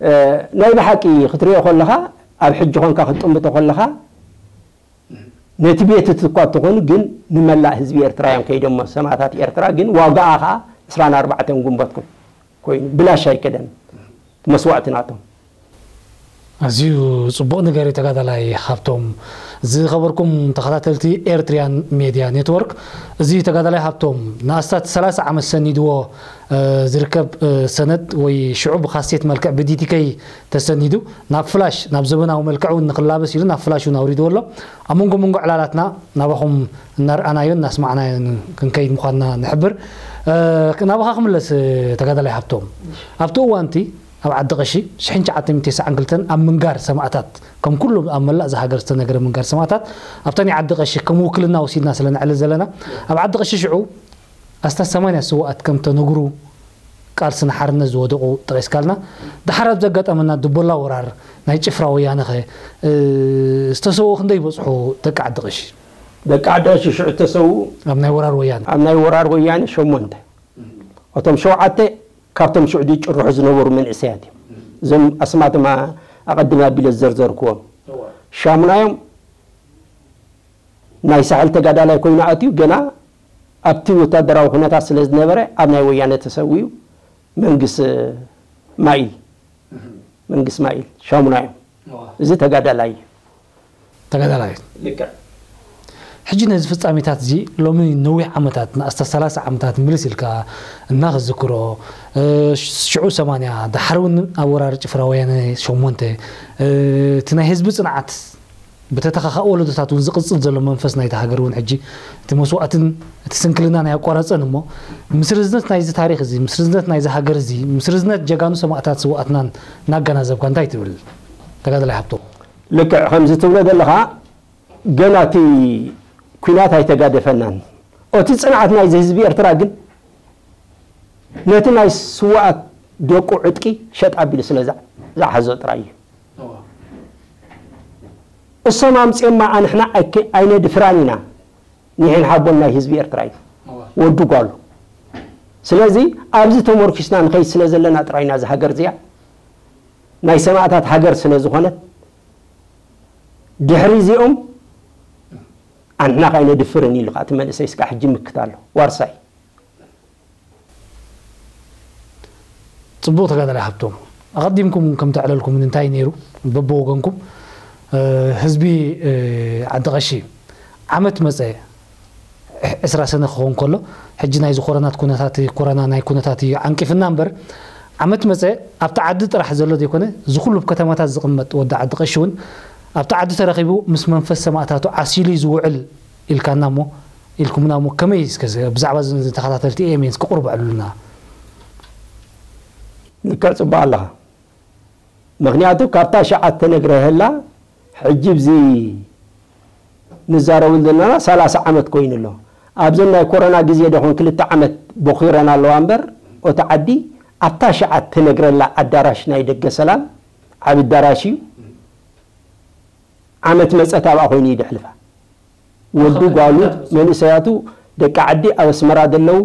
እ፣ ናይ ብሓቂ ክትሪኦ ከለኻ፣ ኣብ ሕጂ ኾንካ ክትጥምቶ ከለኻ፣ ነቲ ቤት እቲ እኳ እንተኾኑ ግን ንመላእ ህዝቢ ኤርትራ እዮም ከይዶሞ ሰማእታት ኤርትራ፣ ግን ዋጋኣ ኸዓ ዕስራን ኣርባዕተን ግንቦት ኮ- ኮይኑ ብላሽ ኣይከደን መስዋእቲ ናቶም። ኣዝዩ ጽቡቕ ነገር እዩ ተጋዳላይ ሃብቶም። ዝኸበርኩም ተኸታተልቲ ኤርትሪያን ሜድያ ኔትወርክ፣ እዚ ተጋዳላይ ሃብቶም ንኣስታት ሰላሳ ዓመት ሰኒድዎ፣ እ፣ ዝርከብ፣ እ፣ ሰነድ ወይ ሽዑ ብካሴት መልክዕ ብዲቲከይ ተሰኒዱ ናብ ፍላሽ፣ ናብ ዘበናዊ መልክዕ እውን ንኽላበስ ኢሉ ናብ ፍላሽ እውን ኣውሪድዎ ኣሎ። ኣብ መንጎ መንጎ ዕላላትና ናባኹም እናርኣናዮን እናስማዕናዮን ክንከይድ ምዃንና ንሕብር። እ፣ ናባኻ ክምለስ፣ እ፣ ተጋዳላይ ሃብቶም። ኣብቲ እዋንቲ ኣብ ዓዲ ቀሺ ሽሕን ትሽዓተ ሚእትን ተስዓን ክልተን ኣብ ምንጋር ሰማእታት፣ ከም ኩሉ ኣብ መላእ እዛ ሃገር ዝተነገረ ምንጋር ሰማእታት፣ ኣብታ ናይ ዓዲ ቀሺ ከም ውክልና ወሲድና ስለ ነዕልል ዘለና፣ ኣብ ዓዲ ቀሺ ሽዑ ኣስታት ሰማንያ ስውኣት ከም ተነግሩ ቃልሲ ንሓርነት ዝወደቑ ጠቒስካልና። ደሓር ኣብ ዘጋጠመና ድቦላ ወራር ናይ ጭፍራ ወያነ ኸ፣ እ፣ ዝተሰውኡ ክንደይ ይበጽሑ ደቂ ዓዲ ቀሺ? ደቂ ዓዲ ቀሺ ሽዑ ዝተሰውኡ ኣብ ናይ ወራር ወያነ። ኣብ ናይ ወራር ወያነ ሸሞንተ። እቶም ሸውዓተ ካብቶም ሽዑ ዝጭርሑ ዝነበሩ መንእሰያት እዮም። እዞም ኣስማቶም ኣ- ኣቐድም ኣቢለ ዝዘርዘርክዎም። እዋ። ሻሙናዮም ናይ ሳሕል ተጋዳላይ ኮይኑ ኣትዩ፣ ገና ኣብቲ ወታደራዊ ኩነታት ስለ ዝነበረ ኣብ ናይ ወያነ ተሰዊኡ። መንግስ ማኢል፣ መንግስ ማኢል ሻሙናዮም። እዋ። እዚ ተጋዳላይ እዩ። ተጋዳላይ። ልክዕ። ሕጂ ነዚ ፍጻሜታት እዚ ሎሚ ነዊሕ ዓመታት፣ ንኣስታት ሰላሳ ዓመታት ምልስ ኢልካ እናኽዝክሮ፣ እ፣ ሽዑ ሰማንያ፣ ደሓር እውን ኣብ ወራር ጭፍራ ወያነ ሸሞንተ፣ እ፣ እቲ ናይ ህዝቢ ጽንዓት ብተተኻኻእ ወለዶታት እውን ዝቕጽል ዘሎ መንፈስ ናይታ ሃገር እውን ሕጂ እቲ መስዋእትን እቲ ስንክልናን ኣየቋረጸን እሞ፣ ምስ ርዝነት ናይዚ ታሪኽ እዚ፣ ምስ ርዝነት ናይዚ ሃገር እዚ፣ ምስ ርዝነት ጀጋኑ ሰማእታት ስውኣትናን እናገናዘብካ እንታይ ትብል? ተጋዳላይ ሃብቶም። ልክዕ ከምዚ ትብሎ ዘለኻ፣ ገና እቲ ኲናት ኣይተጋደፈናን። እቲ ጽንዓት ናይዚ ህዝቢ ኤርትራ ግን ነቲ ናይ ስውኣት ደቁ ዕጥቂ ሸጥ ኣቢሉ ስለ ዝኣ- ዝኣሓዞ ጥራይ እዩ። እሶም ኣምጺኦማ ኣንሕና ኣይከ- ኣይነድፍራን ኢና። ኒሕን ሓቦን ናይ ህዝቢ ኤርትራ እዩ። ወዱ ጓሉ። ስለዚ ኣብዚ ተመርኪስና ንኸይድ ስለ ዘለና ጥራይ ኢና እዛ ሃገር እዚኣ ናይ ሰማእታት ሃገር ስለ ዝኾነት፣ ድሕሪ እዚኦም ኣንሕና ካይነድፍርን ኢሉ ከዓ እቲ መንእሰይ እስካዕ ሕጂ ምክት ኣሎ። ዋርሳይ። ጽቡቕ ተጋዳላይ ሃብቶም፣ ኣቐዲምኩም ከም ተዕለልኩም እንታይ ነይሩ? በብወገንኩም ህዝቢ ዓዲ ቀሺ ዓመት መጸ፣ ዕስራ ሰነ ክኸውን ከሎ፣ ሕጂ ናይዚ ኮረናት ኩነታት፣ ኮረና ናይ ኩነታት እዩ ዓንቂፍና እምበር፣ ዓመት መጸ ኣብቲ ዓዲ ጥራሕ ዘሎ ዘይኮነ፣ እዚ ኩሉ ኣብ ከተማታት ዝቕመጥ ወዲ ዓዲ ቀሺ እውን ኣብቲ ዓዲ ተረኺቡ ምስ መንፈስ ሰማእታቱ ዓሲሉ እዩ ዝውዕል ኢልካና እሞ፣ ኢልኩምና እሞ፣ ከመይ እስከ ዚ- ብዛዕባ እዚ ተኸታተልቲ ኤኤምኤን እስከ ቁሩብ ኣዕልሉና። ልክዕ ጽቡቕ ኣለኻ። ምኽንያቱ ካብታ ሸዓ ተነግረሀላ ሕጂ ብዚ ንዛረቡ ዘለና ሰላሳ ዓመት ኮይኑ ኣሎ። ኣብዘን ናይ ኮሮና ግዜ ደኹን ክልተ ዓመት ቦኺረን ኣለዋ እምበር፣ ኦቲ ዓዲ ኣብታ ሸዓ ተነግረላ ኣዳራሽ ናይ ደገ ሰላም ዓቢ ኣዳራሽ እዩ። ዓመት መጸት ኣብኣ ኮይኑ እዩ ደሕልፋ። ወዱ ጓሉ መንእሰያቱ ደቂ ዓዲ ኣብ ኣስመራ ዘለዉ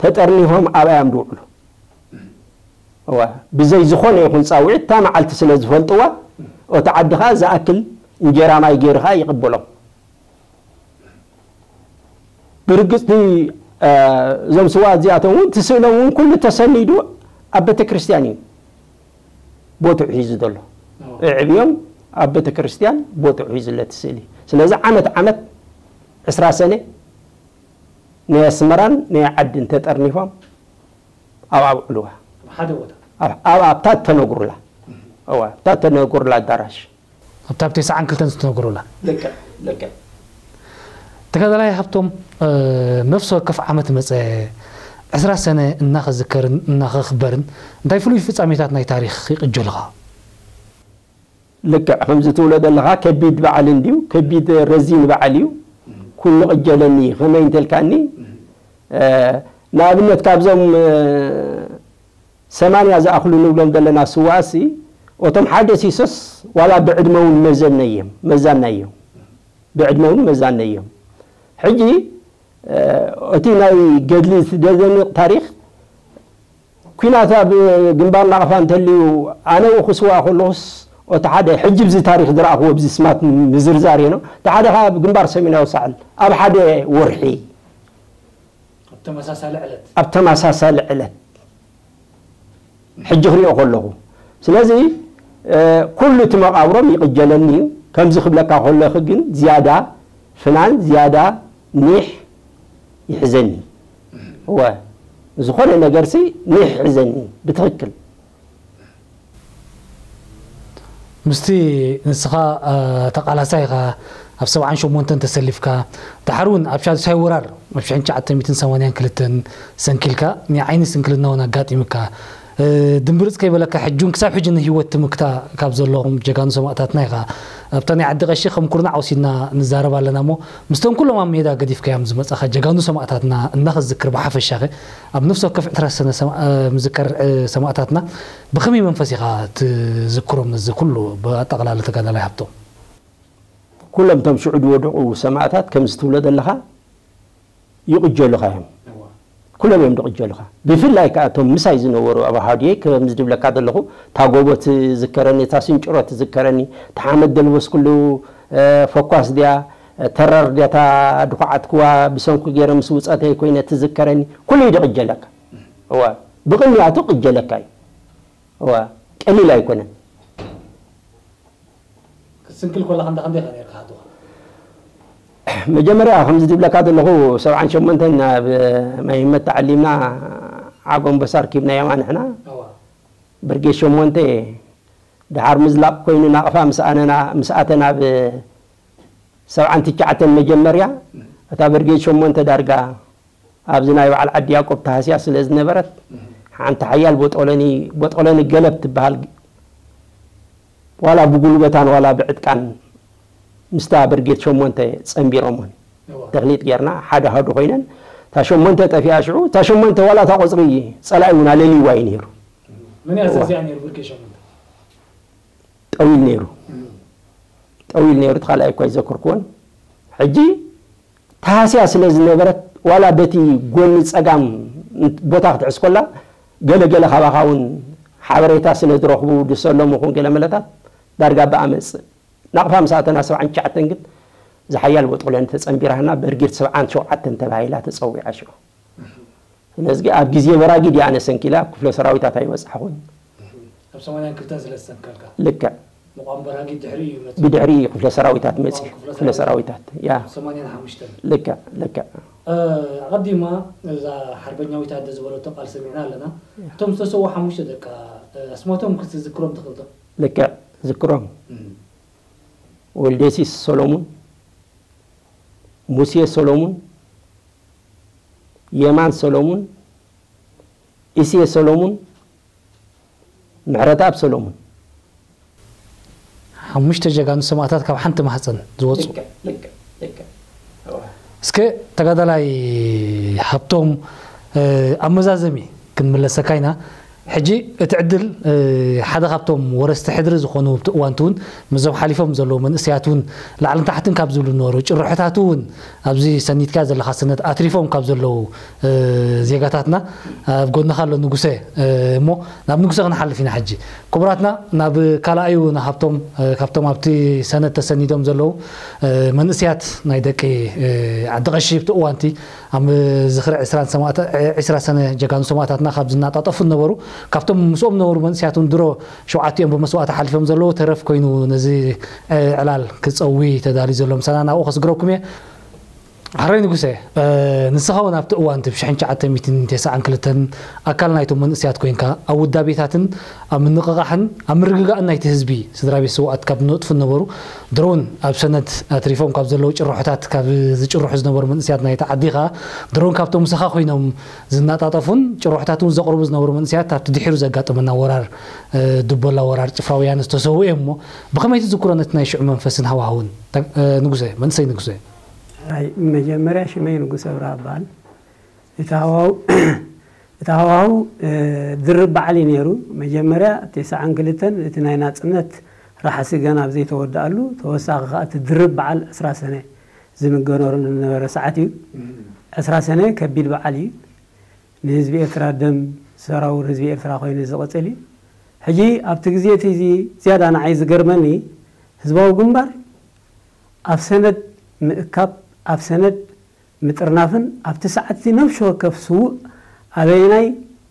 ተጠርኒፎም ኣብኣዮም ድውዕሉ። እዋ ብዘይ ዝኾነ ይኹን ጻውዒት እታ መዓልቲ ስለ ዝፈልጥዋ ኦቲ ዓዲ ኸኣ ዝኣክል እንጀራ ማይ ገይሩ ኸኣ ይቕበሎም። ብርግጽ እዞም ስውኣት እዚኣቶም እውን እቲ ስእሎም እውን ኩሉ ተሰኒዱ ኣብ ቤተ ክርስቲያን እዩ ቦትኡ ሒዙ ዘሎ። እዕብዮም ኣብ ቤተ ክርስቲያን ቦትኡ ሒዙ ኣሎ እቲ ስእሊ። ስለዚ ዓመት ዓመት ዕስራ ሰነ ናይ ኣስመራን ናይ ዓድን ተጠርኒፎም ኣብ ኣብዕልዋ ሓደ ቦታ ኣብ ኣብታ ተነግሩላ እዋ ኣብታ ተነግሩላ ኣዳራሽ ኣብታ ኣብ ተስዓን ክልተን ዝተነግሩላ ልክዕ ልክዕ ተጋዳላይ ሃብቶም ነፍሲ ወከፍ ዓመት መጸ ዕስራ ሰነ እናኸዝከርን እናኸኽበርን እንታይ ፍሉይ ፍጻሜታት ናይ ታሪኽ ይቕጀሉኻ? ልክዕ ከምዚ ትብሎ ዘለኻ ከቢድ በዓል እንድዩ፣ ከቢድ ረዚን በዓል እዩ። ኩሉ ቅጀለኒ እዩ። ከመይ እንተልካኒ ንኣብነት ካብዞም ሰማንያ ዝኣኽሉ ንብሎም ዘለና ስዋእሲ፣ እቶም ሓደ ሲሶስ ዋላ ብዕድመ እውን መዘነዮም መዛናዮም ብዕድመ እውን መዛነዮም። ሕጂ እቲ ናይ ገድሊ እቲ ደደንቕ ታሪኽ ኲናት ኣብ ግንባር ናቕፋ እንተልዩ ኣነ ኡ ክስዋእ ከለኹስ እቲ ሓደ ሕጂ ብዚ ታሪኽ ዝረኣኽዎ ብዚ ስማት ምዝርዛር እየ እቲ ሓደ ካብ ግንባር ሰሜናዊ ሳዕል ኣብ ሓደ ወርሒ ኣብ ተመሳሳሊ ዕለት ኣብ ተመሳሳሊ ዕለት ሕጂ ክሪኦ ከለኹ ስለዚ ኩሉ እቲ መቓብሮም ይቕጀለኒ እዩ ከምዚ ክብለካ ከለኺ ግን ዝያዳ ፍናን ዝያዳ ኒሕ ይሕዘኒ እወ ዝኾነ ነገርሲ ኒሕ ይሕዘኒ ብትኽክል ምስቲ ንስኻ ተቓላሳይ ኢኻ ኣብ ሰብዓን ሸሞንተን ተሰሊፍካ ደሓር እውን ኣብ ሻድሻይ ወራር ኣብ ሽሕን ትሽዓተ ሚእትን ሰማንያን ክልተን ሰንኪልካ ናይ ዓይኒ ስንክልና እውን ኣጋጢምካ ድምብርፅ ከይበለካ ሕጂ እውን ክሳብ ሕጂ ንህይወት ትምክታ ካብ ዘለኹም ጀጋኑ ሰማእታትና ኢኻ ኣብታ ናይ ዓዲ ቀሺ ከም ኩርናዕ ወሲድና ንዛረብ ኣለና እሞ ምስቶም ኩሎም ኣብ ሜዳ ገዲፍካዮም ዝመፃኻ ጀጋኑ ሰማእታትና እናኽዝክር ብሓፈሻኸ ኣብ ነፍሲ ወከፍ ዕስራ ሰነ ምዝከር ሰማእታትና ብኸመይ መንፈስ ኢኻ ትዝክሮም ነዚ ኩሉ ብኣጠቕላሊ ተጋዳላይ ሃብቶም? ኩሎም እቶም ሽዑ ዝወደቑ ሰማእታት ከምዚ ትብሎ ዘለኻ ይቕጀሉኻ እዮም። ኩሎም እዮም ዝቕጀሉኻ። ብፍላይ ከኣ እቶም ምሳይ ዝነበሩ ኣብ ኣሃዱየይ ከምዚ ዝብለካ ዘለኹ እታ ጎቦ ትዝከረኒ፣ እታ ስንጭሮ ትዝከረኒ፣ እታ ሓመድ ደልበስኩሉ ፈኳስ ድያ ተራር ድያ እታ ድኹዓትክዋ ብሰንኩ ገይረ ምስ ውጸተይ ኮይነ ትዝከረኒ። ኩሉ እዩ ዝቕጀለካ። እዋ ብቕንያቱ ይቕጀለካ እዩ። እዋ ቀሊል ኣይኮነን። ክትስንክል ኮላ ክንዳ ክንደይ ኢኻ ነርካ ሃዱኻ? መጀመርያ ከምዚ ዝብለካ ዘለኹ ሰብዓን ሸሞንተን ናብ ማይመት ተዓሊምና ዓጎንበሳ ኣርኪብናዮም ኣንሕና እዋ ብርጌድ ሸሞንተ ድሓር ምዝላቕ ኮይኑ ናቕፋ ምስ ኣነና ምስ ኣተና ብ ሰብዓን ትሽዓተን መጀመርያ እታ ብርጌድ ሸሞንተ ዳርጋ ኣብዚ ናይ በዓል ዓዲ ያቆብ ተሃስያ ስለ ዝነበረት ሓንቲ ሓያል ቦጦሎኒ ቦጦሎኒ ገለብ ትበሃል ዋላ ብጉልበታን ዋላ ብዕጥቃን ምስታ ብርጌድ ሸሞንተ ጸንቢሮሞን። እዋ። ተኽሊጥ ጌርና ሓደ ሃዱ ኮይነን፣ እታ ሸሞንተ ጠፊኣ ሽዑ፣ እታ ሸሞንተ ዋላ እታ ቁጽሪ ጸላኢ እውን ኣለልይዋ እዩ ነይሩ። መን እያ ዘዚኣ ነይሩ ብርጌድ ሸሞንተ? ጠዊል ነይሩ። ጠዊል ነይሩ፣ እቲ ካልኣይ እኳ ኣይዘክርክዎን። ሕጂ ተሃስያ ስለ ዝነበረት፣ ዋላ በቲ ጎኒ ጸጋም ቦታ ክትሕዝ ኮላ፣ ገለ ገለ ካባኻ እውን ሓበሬታ ስለ ዝረኽቡ፣ ድሰሎም ይኹን ገለ መለታት ዳርጋ ብኣ መጽእ። ናቕፋ ምስ ኣተና ሰብዓን ትሽዓተን ግን ዝሓያል በጥቕለን ተጸንቢራህና፣ በርጌድ ሰብዓን ሸውዓተን ተባሂላ ተጸዊዓ ሽዑ። ስለዚ ኣብ ግዜ በራጊድ እያ ኣነ ሰንኪላ፣ ክፍለ ሰራዊታት ኣይበጻሕኹን። ኣብ ሰማንያን ክልተን ስለ ዝሰንከልካ። ልክዕ። ምቋም በራጊድ ድሕሪ እዩ መጽኡ። ብድሕሪ ክፍለ ሰራዊታት መጺኡ። ክፍለ ክፍለ ሰራዊታት፣ ያ። ኣብ ሰማንያን ሓሙሽተን። ልክዕ፣ ልክዕ። እ፣ ኣቐዲማ እዛ ሓርበኛዊት ኣደ ዝበለቶ ቃል ሰሚዕና ኣለና። እቶም ዝተሰዉ ሓሙሽተ ደቃ፣ እ፣ ኣስማቶም ክትዝክሮም ትኽእል ዶ? ልክዕ፣ ዝክሮም። እም። ወልደሲስ ሰሎሙን፣ ሙሴ ሰሎሙን፣ የማን ሰሎሙን፣ ኢሴ ሰሎሙን፣ ምሕረተኣብ ሰሎሙን። ሓሙሽተ ጀጋኑ ሰማእታት ካብ ሓንቲ ማህፀን ዝወፁ። ልክዕ፣ ልክዕ፣ ልክዕ። እዋ። እስከ ተጋዳላይ ሃብቶም፣ እ፣ ኣብ መዛዘሚ ክንምለሰካ ኢና። ሕጂ እቲ ዕድል፣ እ፣ ሓደ ካብቶም ወረስቲ ሕድሪ ዝኾኑ ኣብቲ እዋንቲ እውን ምስዞም ሓሊፎም ዘለዉ መንእሰያት እውን ላዕልን ታሕትን ካብ ዝብሉ ነበሩ ጭርሖታት እውን ኣብዚ ሰኒድካ ዘለኻ ሰነድ ኣትሪፎም ካብ ዘለዉ፣ እ፣ ዜጋታትና ኣብ ጎንኻ ኣሎ ንጉሰ፣ እ፣ እሞ ናብ ንጉሰ ክንሓልፍ ኢና ሕጂ። ክቡራትና ናብ ካልኣዩ ንሃብቶም፣ እ፣ ካብቶም ኣብቲ ሰነድ ተሰኒዶም ዘለዉ፣ እ፣ መንእሰያት ናይ ደቂ፣ እ፣ ዓዲ ቀሺ ኣብቲ እዋንቲ ኣብ ዝኽሪ ዕስራን ሰማእታ-፣ ዒስራ ሰነ ጀጋኑ ሰማእታትና ካብ ዝናጣጠፉ ነበሩ። ካብቶም ምስኦም ነበሩ መንእሰያት እውን ድሮ ሸውዓቲኦም ብመስዋእቲ ሓሊፎም ዘለዉ ተረፍ ኮይኑ ነዚ፣ እ፣ ዕላል ክጸዊ ተዳልዩ ዘሎ ምሳና ናብኡ ከስግረኩም እየ። ሓራይ ንጉሰ፣ እ፣ ንስኻ እውን ኣብቲ እዋን እቲ ብ ሽሕን ትሽዓተ ሚእትን ተስዓን ክልተን ኣካል ናይቶም መንእሰያት ኮይንካ ኣብ ውዳቤታትን ኣብ ምንቕቓሕን ኣብ ምርግጋእን ናይቲ ህዝቢ ስድራ ቤት ስውኣት ካብ ዝነጥፉ ነበሩ። ድሮ እውን ኣብ ሰነድ ኣትሪፎም ካብ ዘለዉ ጭርሖታት ካብ ዝጭርሑ ዝነበሩ መንእሰያት ናይቲ ዓዲ ኸኣ ድሮ እውን ካብቶም ምሳኻ ኮይኖም ዝናጣጠፉን ጭርሖታት እውን ዘቕርቡ ዝነበሩ መንእሰያት ኣብቲ ድሒሩ ዘጋጠመና ወራር፣ እ፣ ድቦላ ወራር ጭፍራ ወያነ ዝተሰውኡ እዮም እሞ ብኸመይ ትዝክሮ ነቲ ናይ ሽዑ መንፈስን ሃዋህውን? ተ-፣ እ፣ ንጉሰ፣ መንእሰይ ንጉሰ። ኣይ፣ መጀመርያ ሽመይ ንጉሰ ኣብርሃ እበሃል። እቲ ሃዋሁ-፣ እቲ ሃዋሁ፣ እ፣ ድርብ በዓል እዩ ነይሩ። መጀመርያ ተስዓን ክልተን እቲ ናይ ናጽነት ራሕሲ ገና ኣብ ዘይተወድኣሉ፣ ተወሳኺ ከኣ እቲ ድርብ በዓል ዕስራ ሰነ ዝንገረሉ ዝነበረ ሰዓት እዩ። ዕስራ ሰነ ከቢድ በዓል እዩ። ንህዝቢ ኤርትራ ደም ሰራውር ህዝቢ ኤርትራ ኮይኑ ዝቕጽል እዩ። ሕጂ ኣብቲ ግዜ እቲ እዚ ዝያዳ ንዓይ ዝገርመኒ ህዝባዊ ግንባር ኣብ ሰነድ ምእካብ፣ ኣብ ሰነድ ምጥርናፍን ኣብቲ ሰዓት እቲ ነፍሲ ወከፍ ስዉእ ኣበየናይ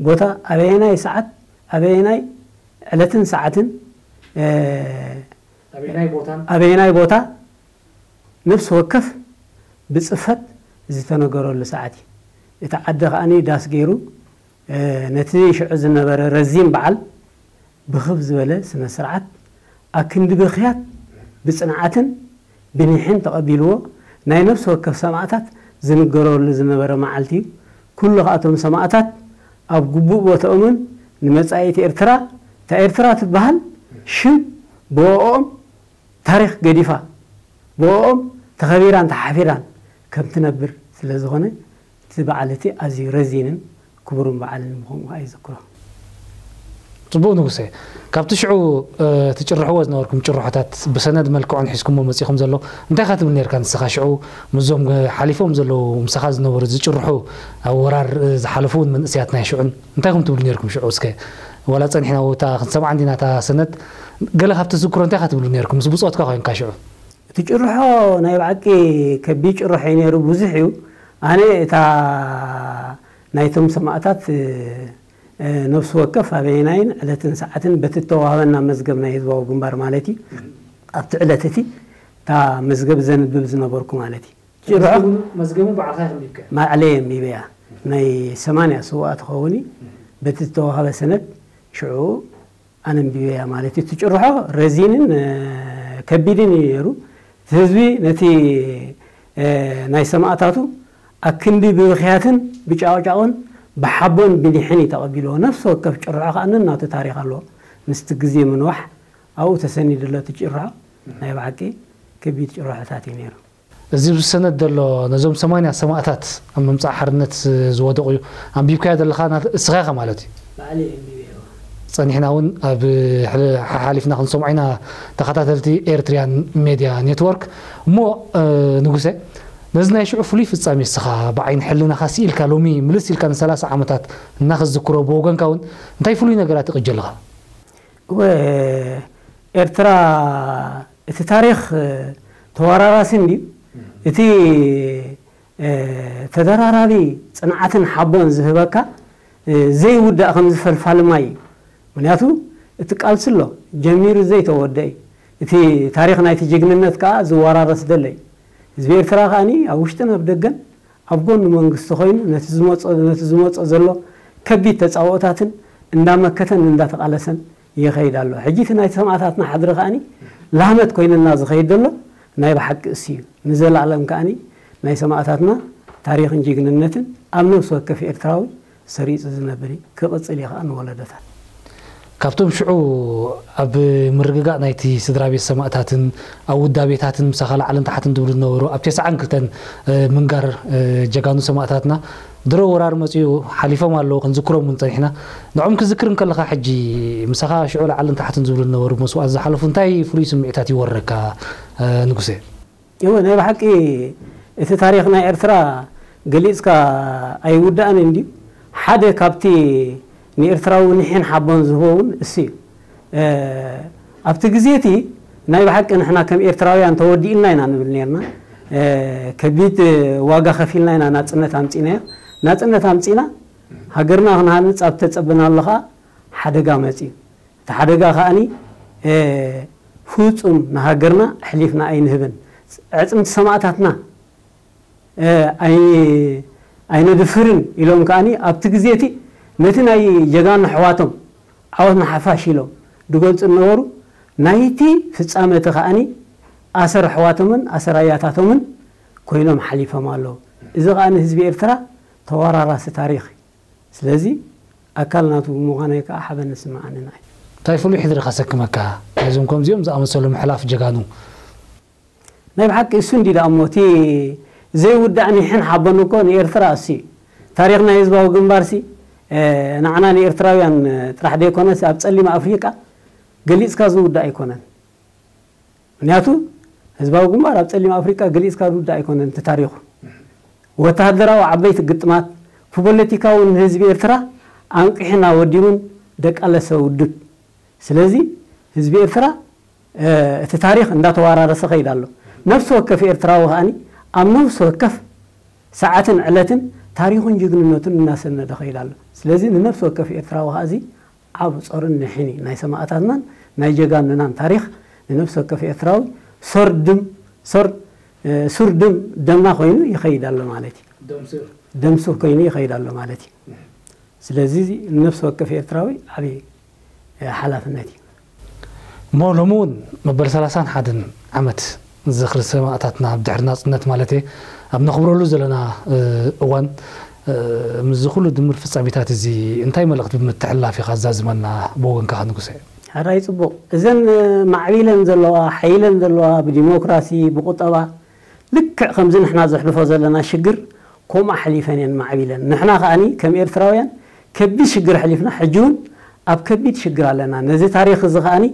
ቦታ፣ ኣበየናይ ሰዓት፣ ኣበየናይ ዕለትን ሰዓትን፣ እ፣ ኣበየናይ ቦታን? ኣበየናይ ቦታ ነፍሲ ወከፍ ብጽፈት ዝተነገረሉ ሰዓት እዩ። እቲ ዓዲ ከኣ ዳስ ገይሩ፣ እ፣ ነቲ ሽዑ ዝነበረ ረዚን በዓል ብኽብ ዝበለ ስነ ስርዓት ኣክንዲ ብኽያት ብጽንዓትን ብኒሕን ተቐቢልዎ ናይ ነፍሲ ወከፍ ሰማእታት ዝንገረሉ ዝነበረ መዓልቲ እዩ። ኩሉ ከኣ እቶም ሰማእታት ኣብ ግቡእ ቦትኦምን ንመጻኢት ኤርትራ፣ እታ ኤርትራ ትበሃል ሽም ብኦኦም ታሪኽ ገዲፋ ብኦኦም ተኸቢራን ተሓፊራን ከም ትነብር ስለ ዝኾነ እቲ በዓል እቲ ኣዝዩ ረዚንን ክቡርን በዓልን ምዃኑ ከኣ ይዝክሮ። ጽቡቕ ንጉሰ፣ ካብቲ ሽዑ፣ እ፣ ትጭርሕዎ ዝነበርኩም ጭርሖታት ብሰነድ መልክዖን ሒዝኩሞ መጺኹም ዘሎ እንታይ ኢኻ ትብል ነርካ ንስኻ ሽዑ ምስዞም ሓሊፎም ዘለዉ ምሳኻ ዝነበሩ ዝጭርሑ ኣብ ወራር፣ እ፣ ዝሓለፉ እውን መንእሰያት ናይ ሽዑን እንታይ ኢኹም ትብሉ ነርኩም ሽዑ እስከ ዋላ ጸኒሕና እታ ክንሰምዓ እንዲና እታ ሰነድ ገለ ካብ ተዝክሮ እንታይ ኢኻ ትብሉ ነርኩም ምስ ብጾትካ ኮይንካ ሽዑ? እቲ ጭርሖ ናይ ብሓቂ ከቢድ ጭርሖ እዩ ነይሩ፣ ብዙሕ እዩ። ኣነ እታ ናይቶም ሰማእታት፣ እ፣ ነፍሲ ወከፍ ኣበየናይን ዕለትን ሰዓትን በቲ እተዋህበና መዝገብ ናይ ህዝባዊ ግንባር ማለት እዩ፣ ኣብቲ ዕለት እቲ እታ መዝገብ ዘንብብ ዝነበርኩ ማለት እዩ። ጭርሖ መዝገቡ፣ መዝገቡ ባዕልኻ የንቢብካ? ባዕለይ ኣንቢበያ። ናይ ሰማንያ ስውኣት ትኸውን እዩ። በቲ ዝተዋህበ ሰነድ ሽዑ ኣነንቢበያ ማለት እዩ። እቲ ጭርሖ ረዚንን፣ እ፣ ከቢድን እዩ ነይሩ። እቲ ህዝቢ ነቲ፣ እ፣ ናይ ሰማእታቱ ኣክንዲ ብብኽያትን ብጫቕጫቕን ብሓቦን ብኒሕን እዩ ተቐቢልዎ። ነፍሲ ወከፍ ጭርሖ ከኣ ነናቱ ታሪኽ ኣለዎ። ምስቲ ግዜ ምንዋሕ ኣብኡ ተሰኒዱ ኣሎ እቲ ጭርሖ። ናይ ብሓቂ ከቢድ ጭርሖታት እዩ ነይሩ። እዚ ዝሰነድ ዘሎ ነዞም ሰማንያ ሰማእታት ኣብ ምምጻእ ሓርነት ዝወደቑ እዩ። ኣንቢብካዮ ዘለኻ ናት-፣ እስኻ ኢኻ ማለት እዩ። ባዕለይ ኣንቢበዮ። ጸኒሕና እውን ኣብ ሕል-፣ ሓሓሊፍና ክንሰምዖ ኢና፣ ተኸታተልቲ ኤርትርያን ሜድያ ኔትወርክ። እሞ፣ እ፣ ንጉሴ፣ ነዚ ናይ ሽዑ ፍሉይ ፍጻሜ እስኻ ብዓይኒ ሕልናኻ ስኢልካ ሎሚ ምልስ ኢልካ ንሰላሳ ዓመታት እናኸዝክሮ ብወገንካ እውን እንታይ ፍሉይ ነገራት ይቕጀልኻ? እወ፣ ኤርትራ እቲ ታሪኽ ተወራራሲ እንድዩ። እቲ፣ እ፣ ተደራራቢ ጽንዓትን ሓቦን ዝህበካ፣ እ፣ ዘይውዳእ ከም ዝፈልፋል ማይ እዩ። ምኽንያቱ እቲ ቃልሲ ኣሎ፣ ጀሚሩ ዘይተወደአ እዩ። እቲ ታሪኽ ናይቲ ጅግንነት ከኣ ዝወራረስ ደሎ እዩ። ህዝቢ ኤርትራ ከኣኒ ኣብ ውሽጥን ኣብ ደገን ኣብ ጎኒ መንግስቲ ኮይኑ ነቲ ዝመጾ፣ ነቲ ዝመጾ ዘሎ ከቢድ ተጻብኦታትን እንዳመከተን እንዳተቓለሰን ይኸይድ ኣሎ። ሕጂ እቲ ናይ ሰማእታትና ሓድሪ ከኣኒ ላህመት ኮይንና ዝኸይድ ዘሎ ናይ ብሓቂ እሱ እዩ። ንዘለኣለም ከኣኒ ናይ ሰማእታትና ታሪኽን ጅግንነትን ኣብ ነፍሲ ወከፍ ኤርትራዊ ሰሪጹ ዝነብር እዩ። ክቕጽል እዩ ከኣ ንወለዶታት። ካብቶም ሽዑ ኣብ ምርግጋእ ናይቲ ስድራ ቤት ሰማእታትን ኣብ ውዳቤታትን ምሳኻ ላዕልን ታሕትን ዝብሉ ዝነበሩ ኣብ ተስዓን ክልተን፣ እ፣ ምንጋር፣ እ፣ ጀጋኑ ሰማእታትና ድሮ ወራር መጺኡ ሓሊፎም ኣለዉ፣ ክንዝክሮም እውን ጸኒሕና። ንዖም ክዝክር እንከለኻ ሕጂ ምሳኻ ሽዑ ላዕልን ታሕትን ዝብሉ ዝነበሩ መስዋእቲ ዝሓለፉ እንታይ ፍሉይ ስምዒታት ይወረካ፣ እ፣ ንጉሴ? እወ፣ ናይ ብሓቂ እቲ ታሪኽ ናይ ኤርትራ ገሊጽካ ኣይውዳእን እንድዩ። ሓደ ካብቲ ንኤርትራዊ ኒሕን ሓቦን ዝህቦ እውን እሱ እዩ። እ፣ ኣብቲ ግዜ እቲ ናይ ብሓቂ ንሕና ከም ኤርትራውያን ተወዲእልና ኢና ንብል ኔርና። እ፣ ከቢድ ዋጋ ከፊልና ኢና ናጽነት ኣምጺእናዮ። ናጽነት ኣምጺእና ሃገርና ክንሃንጽ ኣብ ተጸበናሉ ኸኣ ሓደጋ መጺኡ። እቲ ሓደጋ ከኣኒ፣ እ፣ ፍጹም ንሃገርና ኣሕሊፍና ኣይንህብን። ኣዕጽምቲ ሰማእታትና፣ እ፣ ኣይ-፣ ኣይነድፍርን ኢሎም ከኣኒ ኣብቲ ግዜ እቲ ነቲ ናይ ጀጋኑ ኣሕዋቶም ዓወት ንሓፋሽ ኢሎም ዝገልጹ ዝነበሩ ናይቲ ፍጻመ እቲ ከኣኒ ኣሰር ኣሕዋቶምን ኣሰር ኣያታቶምን ኮይኖም ሓሊፎም ኣለዉ። እዚ ከኣኒ ህዝቢ ኤርትራ ተወራራሲ ታሪኽ እዩ። ስለዚ ኣካል ናቱ ብምዃነይ ከኣ ሓበን ዝስምዓኒ ንዓይ። እንታይ ፍሉይ ሕድሪ ከሰክመካ? ነዞም ከምዚኦም ዝኣመሰሉ ምሕላፍ ጀጋኑ። ናይ ብሓቂ እሱ እንዲ ደኣ እሞ እቲ ዘይውዳእ ኒሕን ሓቦን እኮ ንኤርትራ እሱ እዩ። ታሪኽ ናይ ህዝባዊ ግንባርሲ፣ እ፣ ንዓና ንኤርትራውያን ጥራሕ ዘይኮነስ ኣብ ጸሊም ኣፍሪቃ ገሊጽካ ዝውዳእ ኣይኮነን። ምክንያቱ ህዝባዊ ግንባር ኣብ ጸሊም ኣፍሪቃ ገሊጽካ ዝውዳእ ኣይኮነን እቲ ታሪኹ። ወተሃደራዊ ዓበይቲ ግጥማት፣ ብፖለቲካዊ ንህዝቢ ኤርትራ ኣንቂሑን ኣወዲቡን ደቃለሰ ውድብ። ስለዚ ህዝቢ ኤርትራ፣ እ፣ እቲ ታሪኽ እንዳተወራረሰ ከይድ ኣሎ። ነፍሲ ወከፍ ኤርትራዊ ከኣኒ ኣብ ነፍሲ ወከፍ ሰዓትን ዕለትን ታሪኹን ጅግንነቱን እናሰነደ ከይድ ኣሎ። ስለዚ ንነፍሲ ወከፍ ኤርትራዊ ከኣ እዚ ዓብ ጾርን ንሕን እዩ። ናይ ሰማእታትናን ናይ ጀጋኑናን ታሪኽ ንነፍሲ ወከፍ ኤርትራዊ ሶር ድም፣ ሶር፣ እ፣ ሱር ድም ደምና ኮይኑ ይኸይድ ኣሎ ማለት እዩ። ደም ሱር። ደም ሱር ኮይኑ ይኸይድ ኣሎ ማለት እዩ። ስለዚ እዚ ንነፍሲ ወከፍ ኤርትራዊ ዓቢ፣ እ፣ ሓላፍነት እዩ። እሞ ሎሚ እውን መበል ሰላሳን ሓደን ዓመት ዝኽሪ ሰማእታትና ኣብ ድሕሪ ናጽነት ማለት እየ ኣብ ነኽብረሉ ዘለና፣ እ፣ እዋን፣ እ፣ ምስዚ ኩሉ ድምር ፍጻሜታት እዚ እንታይ መልእኽቲ ብምትሕልላፍ ኢኻ ዛዝመና ብወገንካ ንጉሰ? ሕራይ ጽቡቕ። እዘን፣ እ፣ ማዕቢለን ዘለዋ፣ ሓይለን ዘለዋ፣ ብዲሞክራሲ፣ ብቁጠባ፣ ልክዕ ከምዚ ንሕና ዘሕልፎ ዘለና ሽግር ከምኡ ኣሕሊፈን እየን ማዕቢለን። ንሕና ከኣኒ ከም ኤርትራውያን ከቢድ ሽግር ኣሕሊፍና፣ ሕጂ እውን ኣብ ከቢድ ሽግር ኣለና። ነዚ ታሪኽ እዚ ከኣኒ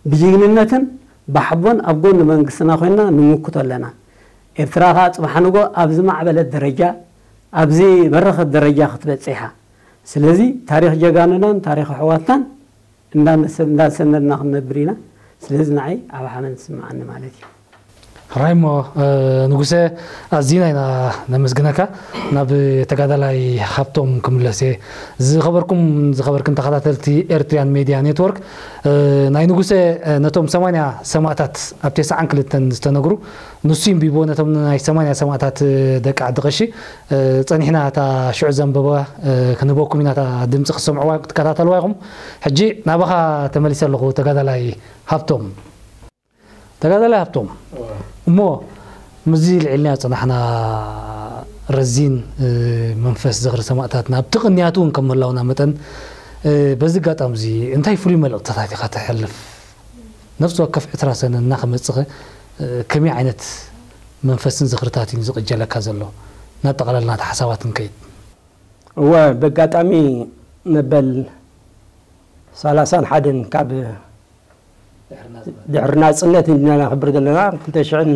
ብጅግንነትን ብሓቦን ኣብ ጎኒ መንግስትና ኮይንና ንምክቶ ኣለና። ኤርትራ ከኣ ጽባሕ ንጎ ኣብ ዝማዕበለት ደረጃ፣ ኣብ ዝበረኸት ደረጃ ክትበጽሕ እያ። ስለዚ ታሪኽ ጀጋኑናን ታሪኽ ኣሕዋትናን እንዳነሰ-፣ እንዳሰነድና ክንነብር ኢና። ስለዚ ንዓይ ዓቢ ሓበን ዝስምዓኒ ማለት እዩ። ሕራይ እሞ፣ እ፣ ንጉሰ፣ ኣዚና ኢና ነመስግነካ። ናብ ተጋዳላይ ሃብቶም ክምለስ እየ። ዝኸበርኩም፣ ዝኸበርክን ተኸታተልቲ ኤርትርያን ሜድያ ኔትወርክ፣ እ፣ ናይ ንጉሰ፣ እ፣ ነቶም ሰማንያ ሰማእታት ኣብ ተስዓን ክልተን ዝተነግሩ፣ ንሱ ይንቢቦ ነቶም ናይ ሰማንያ ሰማእታት፣ እ፣ ደቂ ዓዲ ቀሺ፣ እ፣ ጸኒሕና እታ ሽዑ ዘንበባ፣ እ፣ ክንህበኩም ኢና እታ ድምጺ ክትሰምዕዋ፣ ክትከታተልዋ ኢኹም። ሕጂ ናባኻ ተመሊሰ ኣለኹ ተጋዳላይ ሃብቶም። ተጋዳላይ ሃብቶም፣ እዋ። እሞ ምስዚ ልዒልናዮ ዝጸናሕና ረዚን፣ እ፣ መንፈስ ዝኽሪ ሰማእታትና ኣብቲ ቅንያት እውን ከም ምህላውና መጠን፣ እ፣ በዚ ኣጋጣሚ እዚ እንታይ ፍሉይ መልእኽትታት ኢኻ ተሕልፍ? ነፍሲ ወከፍ ዕስራ ሰነ እናኸመጽኸ፣ እ፣ ከመይ ዓይነት መንፈስን ዝኽርታትን እዩ ዝቕጀለካ ዘሎ? እናጠቓለልና እቲ ሓሳባት ንከይድ። እወ፣ በጋጣሚ መበል ሰላሳን ሓደን ካብ ድሕሪ ናጽነት ኢና ነኽብር ዘለና፣ ክልተ ሽሕን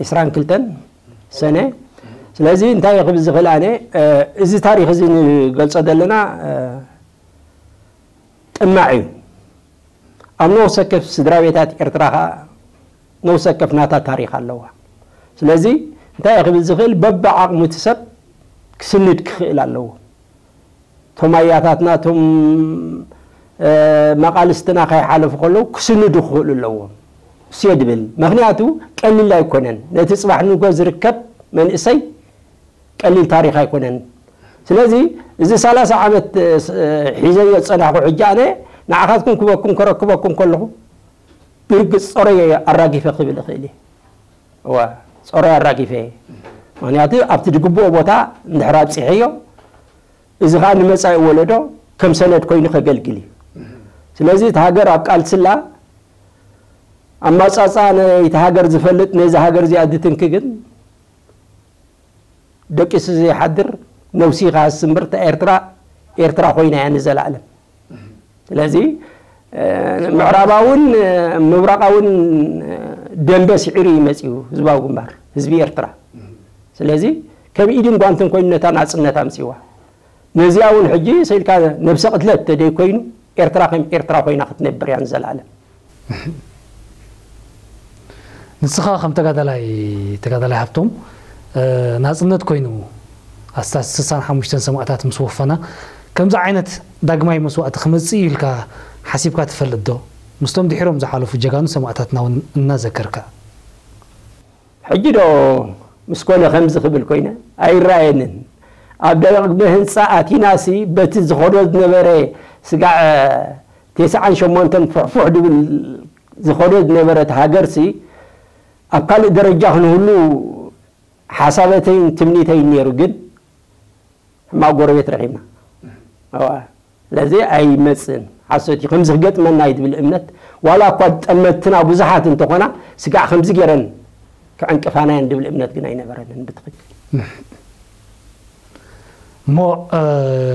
ዕስራን ክልተን ሰነ። ስለዚ እንታይ ክብል ዝኽእል ኣነ፣ እ፣ እዚ ታሪኽ እዚ ንገልጾ ዘለና፣ እ፣ ጥማዕ እዩ። ኣብ ነፍሲ ወከፍ ስድራ ቤታት ኤርትራ ኸኣ ነፍሲ ወከፍ ናታ ታሪኽ ኣለዋ። ስለዚ እንታይ ክብል ዝኽእል፣ በብዓቕሙ እቲ ሰብ ክስንድ ክኽእል ኣለዎ። እቶም ኣያታትና፣ እቶም፣ እ፣ መቓልስትና ከይሓለፉ ከለዉ ክስንዱ ክኽእሉ ኣለዎም። እሱ እየ ድብል። ምኽንያቱ ቀሊል ኣይኮነን። ነቲ ጽባሕ ንጎ ዝርከብ መንእሰይ ቀሊል ታሪኽ ኣይኮነን። ስለዚ እዚ ሰላሳ ዓመት፣ እ፣ ስ-፣ እ፣ ሒዘዮ ዝጸናሕኩ ሕጂ ኣነ ንዓኻትኩም ክበኩም ከረክበኩም ከለኹ ብርግጽ ጸረዮ ኣራጊፈ ክብል እኽእል እየ። እዋ፣ ጸረዮ ኣራጊፈ እየ። ምኽንያቱ ኣብቲ ዝግብኦ ቦታ እንድሕር ኣብጺሐዮ፣ እዚ ኸኣ ንመጻኢ ወለዶ ከም ሰነድ ኮይኑ ከገልግል እዩ። ስለዚ እቲ ሃገር ኣብ ቃልሲ ኣላ፣ ኣማጻጽኣ ናይቲ ሃገር ዝፈልጥ ነዚ ሃገር እዚኣ ዝትንኪ ግን ደቂሱ ዘይሓድር ነብሱ ይኻስ እምበር፣ እታ ኤርትራ፣ ኤርትራ ኮይና እያ ንዘለኣለም። ስለዚ፣ እ፣ ምዕራባውን፣ እ፣ ምብራቓውን፣ እ፣ ደንበ ስዒሩ እዩ መጺኡ ህዝባዊ ግንባር፣ ህዝቢ ኤርትራ። ስለዚ ከም ኢድን ጓንትን ኮይኑ ነታ ናጽነት ኣምጺዋ። ነዚኣ እውን ሕጂ ሰኢልካ ነብሰ ቅትለት ተደይ ኮይኑ ኤርትራ ከም ኤርትራ ኮይና ክትነብር እያ ንዘለኣለም። ንስኻ ከም ተጋዳላይ፣ ተጋዳላይ ሃብቶም፣ እ፣ ናጽነት ኮይኑ ኣስታት ስሳን ሓሙሽተን ሰማእታት ምስ ወፈና፣ ከምዚ ዓይነት ዳግማይ መስዋእቲ ክመጽእ እዩ ኢልካ ሓሲብካ ትፈልጥ ዶ? ምስቶም ድሒሮም ዝሓለፉ ጀጋኑ ሰማእታትና እውን እናዘከርካ። ሕጂ ዶ ምስ ኮነ ከምዚ ክብል ኮይነ ኣይረኣየንን። ኣብ ዳግመ ህንጻ ኣቲናሲ በቲ ዝኸዶ ዝነበረ ስጋዕ ተስዓን ሸሞንተን ፉሕፉሕ ድብል ዝኸዶ ዝነበረት ሃገርሲ ኣብ ካልእ ደረጃ ክንህሉ ሓሳበተይን ትምኒተይን ነይሩ፣ ግን ሕማቕ ጎረቤት ረኺብና። እዋ፣ ስለዚ ኣይመጽእን፣ ሓሶት እዩ፣ ከምዚ ክገጥመና እዩ ዝብል እምነት፣ ዋላ እኳ ጠመትና ብዙሓት እንተኾና፣ ስጋዕ ከምዚ ገይረን ክዕንቅፋና እየን ዝብል እምነት ግን ኣይነበረንን ብትኽክል። እሞ፣ እ፣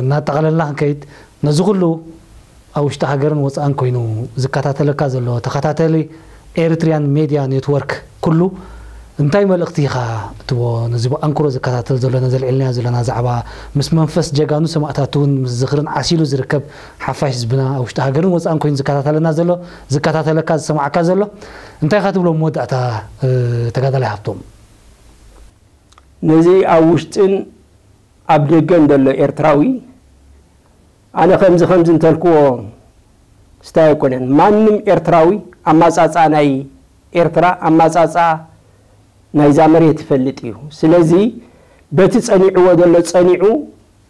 እናጠቓለልና ክንከይድ፣ ነዚ ኩሉ ኣብ ውሽጢ ሃገርን ወጻእን ኮይኑ ዝከታተለካ ዘሎ ተኸታተሊ ኤሪትሪያን ሜድያ ኔትወርክ ኩሉ እንታይ መልእኽቲ ኢኻ እትቦ? ነዚ ብኣንክሮ ዝከታተል ዘሎ፣ ነዚ ኣልዒልናዮ ዘለና ዛዕባ ምስ መንፈስ ጀጋኑ ሰማእታት እውን ምስ ዝኽርን ዓሲሉ ዝርከብ ሓፋሽ ህዝብና ኣብ ውሽጢ ሃገርን ወጻእን ኮይኑ ዝከታተለና ዘሎ፣ ዝከታተለካ፣ ዝሰማዓካ ዘሎ እንታይ ኢኻ ትብሎ መወዳእታ፣ እ፣ ተጋዳላይ ሃብቶም? ነዚ ኣብ ውሽጥን ኣብ ደገን ዘሎ ኤርትራዊ፣ ኣነ ከምዚ ከምዚ እንተልክዎ ስታይ ኣይኮነን። ማንም ኤርትራዊ ኣማጻጽኣ ናይ ኤርትራ፣ ኣማጻጽኣ ናይዛ መሬት ይፈልጥ እዩ። ስለዚ በቲ ጸኒዕዎ ዘሎ ጸኒዑ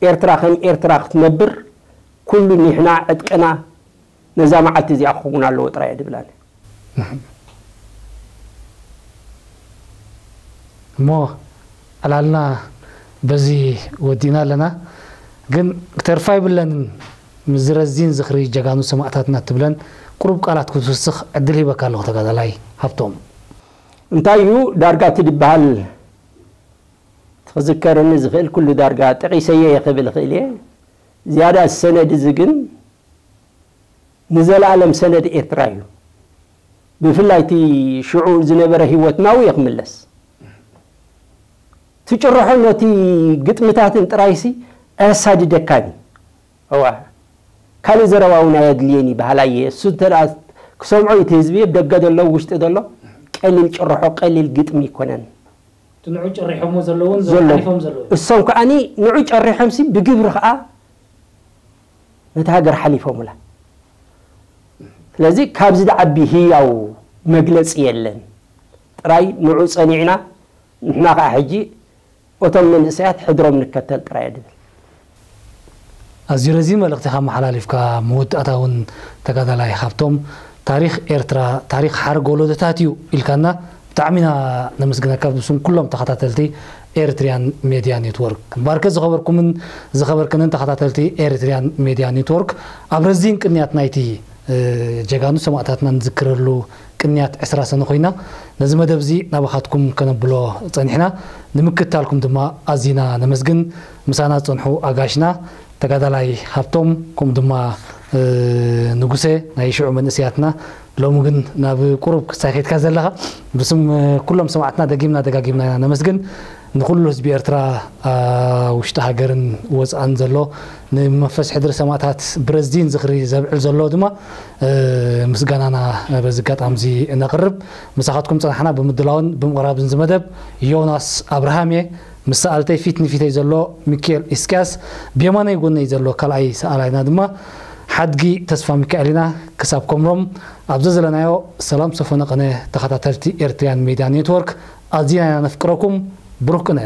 ኤርትራ ከም ኤርትራ ክትነብር ኩሉ ኒሕና ዕጥቅና ነዛ መዓልቲ እዚኣ ክኸውን ኣለዎ ጥራይ እየ ድብል ኣነ። እሞ ዕላልና በዚ ወዲእና ኣለና። ግን ክተርፋ ይብለንን፣ ምስዚ ረዚን ዝኽሪ ጀጋኑ ሰማእታትና እትብለን ቁሩብ ቃላት ክትውስኽ ዕድል ሂበካ ኣለኹ ተጋዳላይ ሃብቶም። እንታይ እዩ ዳርጋ እቲ ዝበሃል ክዝከረኒ ዝኽእል ኩሉ ዳርጋ ጠቒሰዮ እየ ክብል እኽእል እየ። ዝያዳ እዚ ሰነድ እዚ ግን ንዘለኣለም ሰነድ ኤርትራ እዩ። ብፍላይ እቲ ሽዑ ዝነበረ ህይወት ናብኡ እየ ክምለስ። ትጭርሖ ነቲ ግጥምታትን ጥራይሲ ኣየሳድደካን እዩ። እዋ፣ ካልእ ዘረባ እውን ኣየድልየን እዩ በሃላይ እየ። እሱ እንተ ደኣ ክሰምዖ እቲ ህዝቢ፣ ኣብ ደገ ዘሎ፣ ውሽጢ ዘሎ፣ ቀሊል ጭርሖ፣ ቀሊል ግጥሚ ኣይኮነን። እቲ ንዑ ጨሪሖሞ ዘለውን ዘሎ። ሓሊፎም ዘለውን። እሶም ከኣኒ ንዑ ጨሪሖምሲ ብግብሪ ከኣ ነቲ ሃገር ሓሊፎምላ። ስለዚ ካብዚ ዝዓቢ ህያው መግለጺ የለን። ጥራይ ንዑ ጸኒዕና፣ ንሕና ከኣ ሕጂ እቶም መንእሰያት ሕድሮም ንከተል ጥራይ እየ ድብል። ኣዝዩ ረዚን መልእኽቲ ኢኻ መሓላሊፍካ፣ መወዳእታ እውን ተጋዳላይ ሃብቶም፣ ታሪኽ ኤርትራ ታሪኽ ሓረግ ወለዶታት እዩ ኢልካና፣ ብጣዕሚ ኢና ነመስግነካ ብስም ኩሎም ተኸታተልቲ ኤሪትሪያን ሜድያ ኔትወርክ። እምበኣርከ ዝኸበርኩምን ዝኸበርክንን ተኸታተልቲ ኤሪትሪያን ሜድያ ኔትወርክ፣ ኣብ ረዚን ቅንያት ናይቲ ጀጋኑ ሰማእታትና ንዝክረሉ ቅንያት ዕስራ ሰነ ኮይና፣ ነዚ መደብ እዚ ናባኻትኩም ከነብሎ ጸኒሕና። ንምክትታልኩም ድማ ኣዚና ነመስግን። ምሳና ዝጸንሑ ኣጋሽና ተጋዳላይ ሃብቶም፣ ከምኡ ድማ ንጉሴ፣ ናይ ሽዑ መንእሰያትና፣ ሎሚ ግን ናብ ቁሩብ ክሳይ ከድካ ዘለኻ፣ ብስም ኩሎም ሰማዕትና ደጊምና ደጋጊምና ኢና ነመስግን። ንኹሉ ህዝቢ ኤርትራ ውሽጢ ሃገርን ወፃእን ዘሎ፣ ንመንፈስ ሕድሪ ሰማእታት ብረዚን ዝኽሪ ዘብዕል ዘሎ ድማ ምስጋናና በዚ ኣጋጣሚ እዚ ነቕርብ። ምሳኻትኩም ፀናሕና ብምድላውን ብምቕራብን ዝመደብ ዮናስ ኣብርሃም እየ። ምስ ሰኣልተይ ፊት ንፊተይ ዘሎ ሚካኤል ኢስቅያስ፣ ብየማነይ ጎነይ ዘሎ ካልኣይ ሰኣላይና ድማ ሓድጊ ተስፋ ሚካኤል ኢና። ክሳብ ከምሮም ኣብ ዘዘለናዮ ሰላም ሰፈነ ቀነ። ተኸታተልቲ ኤርትሪያን ሜድያ ኔትወርክ ኣዚና ኢና ነፍቅረኩም። ብሩክ ቅነ።